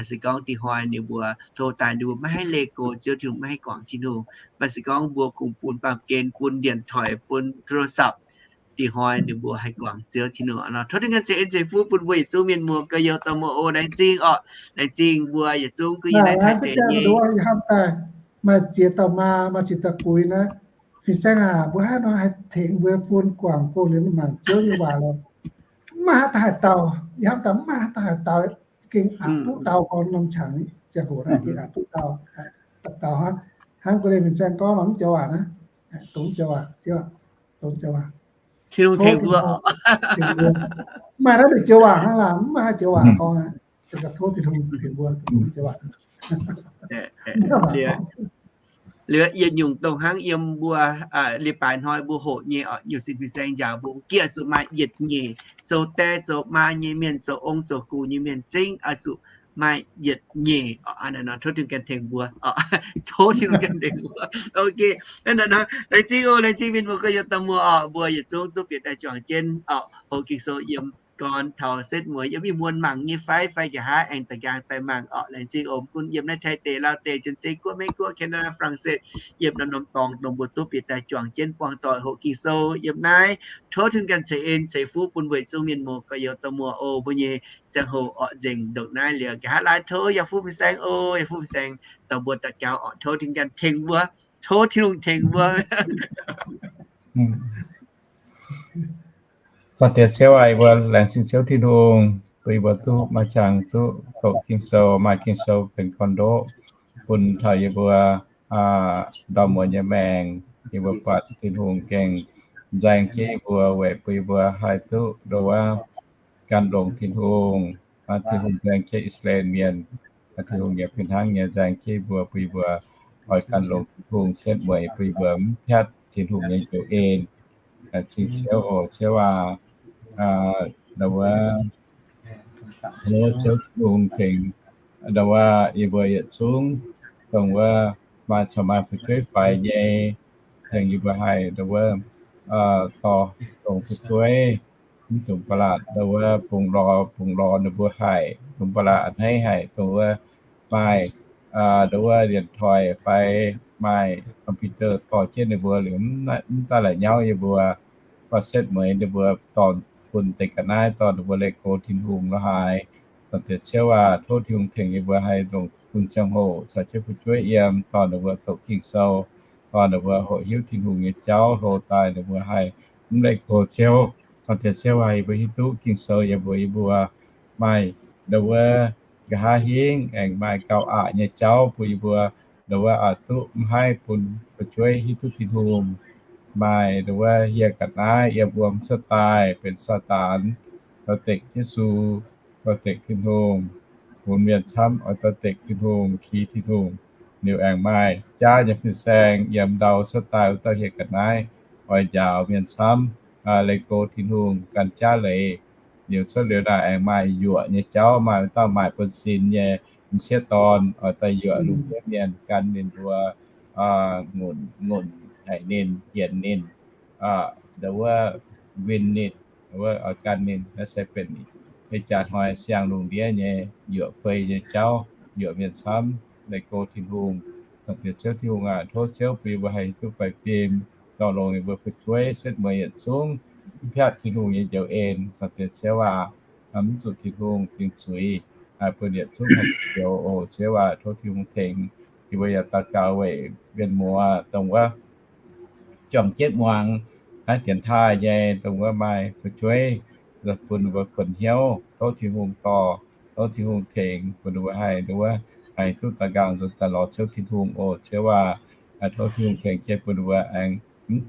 Se gorngv dih hnoi ninh mbuo hlo daaih ninh mbuo maiv haih leih gox Ziouv Tin-Hungh, maiv haih guangc Tin-Hungh, mv baac se gorngv mbuo kungx bun baamh gen, bun điện thoại, bun โทรศัพท์, dih hnoi ninh mbuo haih guangc Ziouv Tin-Hungh nor. Tov Tin-Hungh ganh ceix en ceix fuqv bun mbuo yietc zungv mienh muoz gauh youz dauh muoz oc. Laengz zingh oc, laengz zingh mbuo yietc zungv guv yie naaiv taaih deix nyei. Hnamv daaih maaih ziex dauh maa, maaih ziex dauh guix naaiv. Fin-saeng aac, mbuo hnangv nor haih tengx mbuo phone guangc phone liuz mangc Ziouv nyei waac lorqc. Mv maaih haaix dauh haih daux, yie hnamv daaih mv maaih haaix dauh haih daux, gengh aqc duqv daux gorngv norm qangx ziangh hoc naaiv gengh aqc duqv daux, daux aqv. Hnangv guei leiz fin-saeng gorngv nor mv joux waac naaiv, dongh mv joux waac, Ziouv, dongh mv joux waac. Tin-Hungh tengx mbuo. Mv maaih naaiv deix joux waac hnangv laaix, mv maaih haaix joux waac gorngv aqv. Tov Tin-Hungh tengx mbuo, dongh mv joux waac. Liuz yietc nyungc dongh hnangv yiem mbuo, liuz baaix hnoi mbuo hoqc nyei oc, nyungc sin fin-saeng njaaux mbuo giex zuqc maaih yietc nyeic zoux die zoux maa nyei mienh, zoux ong zoux gux nyei mienh zingv oix zuqc maaih yietc nyeic oc. Tov Tin-Hungh ganh tengx mbuo. Tov Tin-Hungh ganh tengx mbuo. Ok. Naaiv nor, laengz zingh oc, laengz zingh mienh muoz gauh youz dauh muoz oc, mbuo yietc zungv duqv bieqc daaih juangc jienv oc, hoqc Ging-Sou yiem gorn taux setv mueiz yiem ih muonz mangc nyei fai, fai nqa'haav aengx da'gaeng daaih mangc oc. Laengz zingh oc, mv gunv yiem naaiv Taiv deic, Laauv deic, Janx-Zei guoqv, Meiv guoqv, Canada, France, yiem norm-norm dorngx dongh mbuo duqv bieqc daaih juangc jienv buangh doic hoqc Ging-Sou yiem naaiv. Tov Tin-Hungh ganh ceix en ceix fuqv bun mbuo yietc zungv mienh muoz gauh youz dauh muoz oc. Mbuo nyei ziangh hoc orqc nzengc ndongc naaiv liuz, nqa'haav laaix tov yaac fuqv fin-saeng oc, yaac fuqv fin-saeng dongh mbuo daux gaux orqc. Tov Tin-Hungh ganh tengx mbuo. Tov Tin-Hungh tengx mbuo. Zanc deix Ziouv aac, yie mbuo laengz zingh Ziouv Tin-Hungh bun yie mbuo duqv maaih qangx duqv doqc Ging-Sou, maaih Ging-Sou benx gorn-ndoqv bun taux yie mbuo ndau muonz nyei maengc. Yie mbuo buatc Tin-Hungh gengh nzaeng jienv yie mbuo weic bun yie mbuo haih duqv ndongc wuov gan longx Tin-Hungh. Tin-Hungh nzaeng jienv I^saa^laa^en Mienh. Tin-Hungh yaac fih hnangv nyei nzaeng jienv yie mbuo bun yie mbuo oix gan longx Tin-Hungh setv mueiz bun yie mbuo mv piatv Tin-Hungh nyei njoux en. Laengz zingh Ziouv oc, Ziouv aac, ndau wuov, Ziouv Tin-Hungh tengx ndau wuov yie mbuo yietc zungv dongh wuov maaih caux maaih fu'jueiv faix nyei, tengx yie mbuo haih ndau wuov dorh dongh fu'jueiv mv dungx ba'laqc ndau wuov bungx lorz, bungx lorz ninh mbuo haic, dungx ba'laqc a'hneiv haic, dongh wuov maaih ndau wuov điện thoại fai maaih computer dorh jienv ninh mbuo liuz mv daaih la'nyauv yie mbuo, fai setv mueiz ninh mbuo dorh bun deix ga'naaiv dorh ninh mbuo leih gox Tin-Hungh lorqc haaix. Zanc deix Ziouv aac, tov Tin-Hungh tengx yie mbuo haih longc bun ziangh hoc caux jienv fu'jueiv yiem dorh ninh mbuo doqc Ging-Sou, dorh ninh mbuo hoqc hiuv Tin-Hungh nyei jauv, hlo daaih ninh mbuo haih mv leih gox Ziouv. Zanc deix Ziouv aac, yie mbuo hiuv duqv Ging-Sou yiem mbuox yie mbuo maaih ndau wuov nqa'haav hingv aengx maaih gauh aqc nyei jauv bun yie mbuo nduov wuov oix duqv mv haih bun fu'jueiv hiuv duqv Tin-Hungh. Maaih nduov wuov hieh ga'naaiv yiem wuom cuotv daaih benx Saadaan, dorh dekc Yesu, dorh dekc Tin-Hungh, bun mienh camv oix dorh dekc Tin-Hungh, ki Tin-Hungh. Liuz aengx maaih jaav nyei fin-saeng yiem ndau cuotv daaih wuov dauh hieh ga'naaiv oix njaaux mienh camv leih go Tin-Hungh gan jaav leiz. Liuz cuotv liuz naaic aengx maaih yuoqc nyei jauv, maaih wuov dauh maaic bun sin nyei m'sieqv dorn oix daaih yuoqc lungh ndiev mienh gan ninh mbuo, ngutc, ngutc haic ninh, yienc ninh, nduov wuov win ninh, nduov wuov oix gan ninh. Naaiv se benx ih jaax hnoi siang lungh ndiev nyei yuoqc fei nyei jauv, yuoqc mienh camv leih go Tin-Hungh. Zaangc Diex Ziouv Tin-Hungh aac, tov Ziouv bun yie mbuo haih hiuv duqv baeqc fim, dorh longx yie mbuo fu'jueiv setv mueiz yietc zungv mv piatv Tin-Hungh nyei njoux en. Zaangc Diex Ziouv aac, mv zuqc Tin-Hungh dingc zuiz, bun yietc zungv haih njoux oc. Ziouv aac, tov Tin-Hungh tengx yie mbuo yaac daux gaux weic mienh muoz dongh wuov juangc jienv muangx naaiv dienx taaih nyei, dongh wuov maaih fu'jueiv, bun ninh mbuo kuonx hnyouv, tov Tin-Hungh dorh, tov Tin-Hungh tengx bun ninh mbuo haih nduov wuov haih duqv daux nqaang nzuonx daaih lorz Ziouv Tin-Hungh oc. Ziouv aac, tov Tin-Hungh tengx jienv bun ninh mbuo aengx mv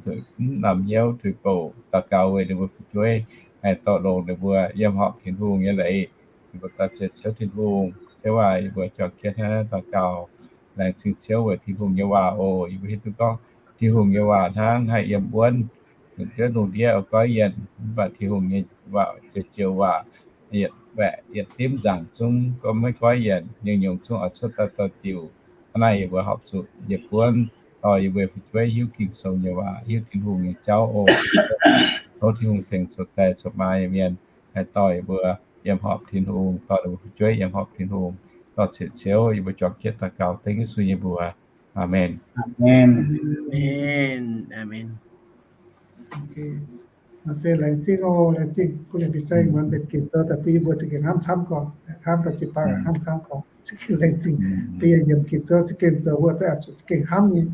namx hnyouv tuix bouc daux gaux weic ninh mbuo fu'jueiv, haih dorh longx ninh mbuo yiem horpc Tin-Hungh nyei leiz. Yie mbuo daux zeix Ziouv Tin-Hungh. Ziouv aac, yie mbuo juangc jienv hnangv naaiv daux gaux, laengz zingh Ziouv weic Tin-Hungh nyei waac oc. Yie mbuo hiuv duqv gorngv Tin-Hungh nyei waac hnangv haih yiem wuonv, lungh ndiev lungh ndiev oix goiv yienc, mv baac Tin-Hungh nyei waac joux-joux waac, yietc baeqc yietc dimv nzaangc zungv gorngv maiv goiv yienc, nyungc-nyungc zungv oix cuotv daaih dorh diuc. Hnangv naaiv yie mbuo horpc zuqc yietc buonv dorh yie mbuo fu'jueiv hiuv Ging-Sou nyei waac, hiuv Tin-Hungh nyei jauv oc. Tov Tin-Hungh tengx zoux daaih zoux maa nyei mienh haih dorh yie mbuo yiem horpc Tin-Hungh, dorh ninh mbuo fu'jueiv yiem horpc Tin-Hungh. Dorh zeix Ziouv, yie mbuo juangc jienv daux gaux dengv Yesu nyei mbuox. Aamen. Aamen. Aamen. Se laengz zingh oc, laengz zingh kuv laengz fin-saeng muonz mbenc Ging-Sou daaih bun yie mbuo za'gengh hnamv camv gorngv, hnamv daaih jiu-baang hnamv camv gorngv, za'gengh laengz zingh. Bun yie yiem Ging-Sou za'gengh zoux wuov daaih oix zuqc za'gengh hnamv nyei,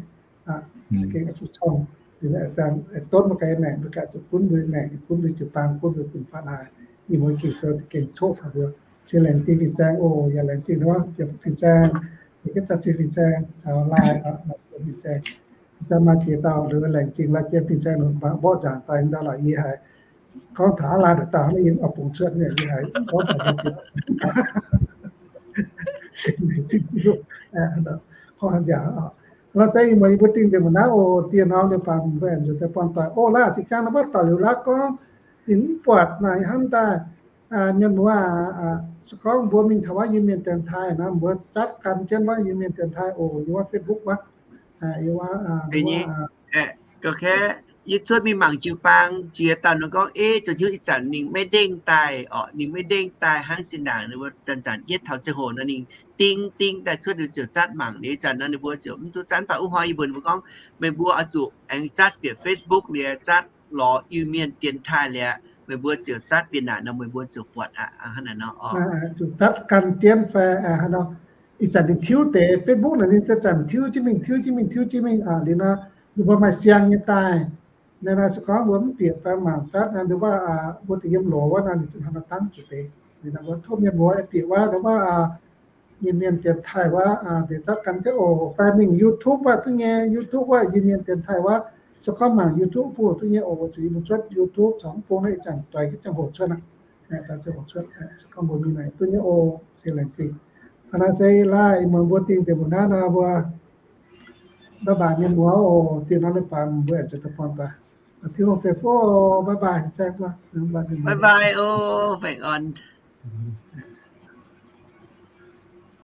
za'gengh oix zuqc cong. Donv mbuo gaax maengc, mbuo gaax zuqc gunv mbuo maengc, gunv mbuo jiu-baang, gunv mbuo fun-faqv naaic. Yie mbuo Ging-Sou za'gengh coqv taux mbuo. Se laengz zingh fin-saeng oc, yaac laengz zingh wuov yiem fin-saeng, yie gengh za'gengh fin-saeng caux laai fin-saeng. Daaih maaih ziex dauh liuz laengz zingh laai jiem fin-saeng mborqv nzaangc daaih ndau laaix yie haiz gorngv taux aav laai nduqc dauh naaiv yie oix bungx cuotv nyei, yie haiz gorngv taux gorngv nzaangc. Nor se yie mbuo, yie mbuo dingh nzengc mbuo naaiv oc. Dieh norm ninh baac mbuo aengx nzuonx daaih buangh doic oc. Laaix zinh ziangx naaiv wuov dauh liuz laav gorngv ninh mv buatc naaic hnamv daaih, mienh muoz, se gorngv mbuo mingh taux wuov Iu-Mienh dienx taaih nor, mbuo zatv gan jienv wuov Iu-Mienh dienx taaih oc, yiem wuov Facebook wuov, yiem wuov, yie cuotv mingh mangc jiu-baang ziex dauh nor gorngv, ei, zoux hnyouv ih zanc ninh maiv ndenv daaih orqc, ninh maiv ndenv daaih hnangv zinh ndaangc ninh mbuo zanc-zanc yietv taux ziangh hoc nor ninh ding ding daaih cuotv liuz ziouc zatv mangc liuz ih zanc nor ninh mbuo ziouc mv duqv zatv. Mv baac wuov hnoi yie mbuo mbuo gorngv meih mbuo oix zuqc aengx zatv bieqc Facebook liuz zatv lorz Iu-Mienh dienx taaih liuz, meih mbuo ziouc zatv bieqc naaic nor meih mbuo ziouc buatc aqv. Hnangv naaic nor, zuqc zatv gan jienv fai hnangv nor. Ih zanc ninh tiuv deix Facebook naaic ninh zanc-zanc tiuv jienv mingh, tiuv jienv mingh, tiuv jienv mingh liuz nor, ninh mbuo maaih siang nyei daaih. Naaiv nor se gorngv mbuo mv bieqc fai mangc fatv nor, nduov wuov mbuo da'yiem loz wuov nor ninh ziouc hnangv nor dangv zuqc deix. Liuz nor mbuo tov mienh muoz bieqc wuov, nduov wuov Iu-Mienh dienx taaih wuov, deix zatv gan jienv oc. Fai mingh YouTube wuov duqv nyei, YouTube wuov Iu-Mienh dienx taaih wuov, se gorngv mangc YouTube bun duqv nyei oc. Zuqc yie mbuo cuotv YouTube caux mv bung naaiv ih zanc doix jienv ziangh hoc cuotv aqv. Doix ziangh hoc cuotv, se gorngv mbuo mingh naaic duqv nyei oc. Se laengz zingh. Hnangv naaiv se laaih mienh mbuo dingh nzengc mbuo naaiv nor mbuo bye bye mienh muoz oc. Dieh norm leiz-baaix mbuo aengx zuqc daaih buangh doic. Tin-Hungh ceix fuqv oc. Bye bye, saeng mbuo. Bye bye oc, baengh orn.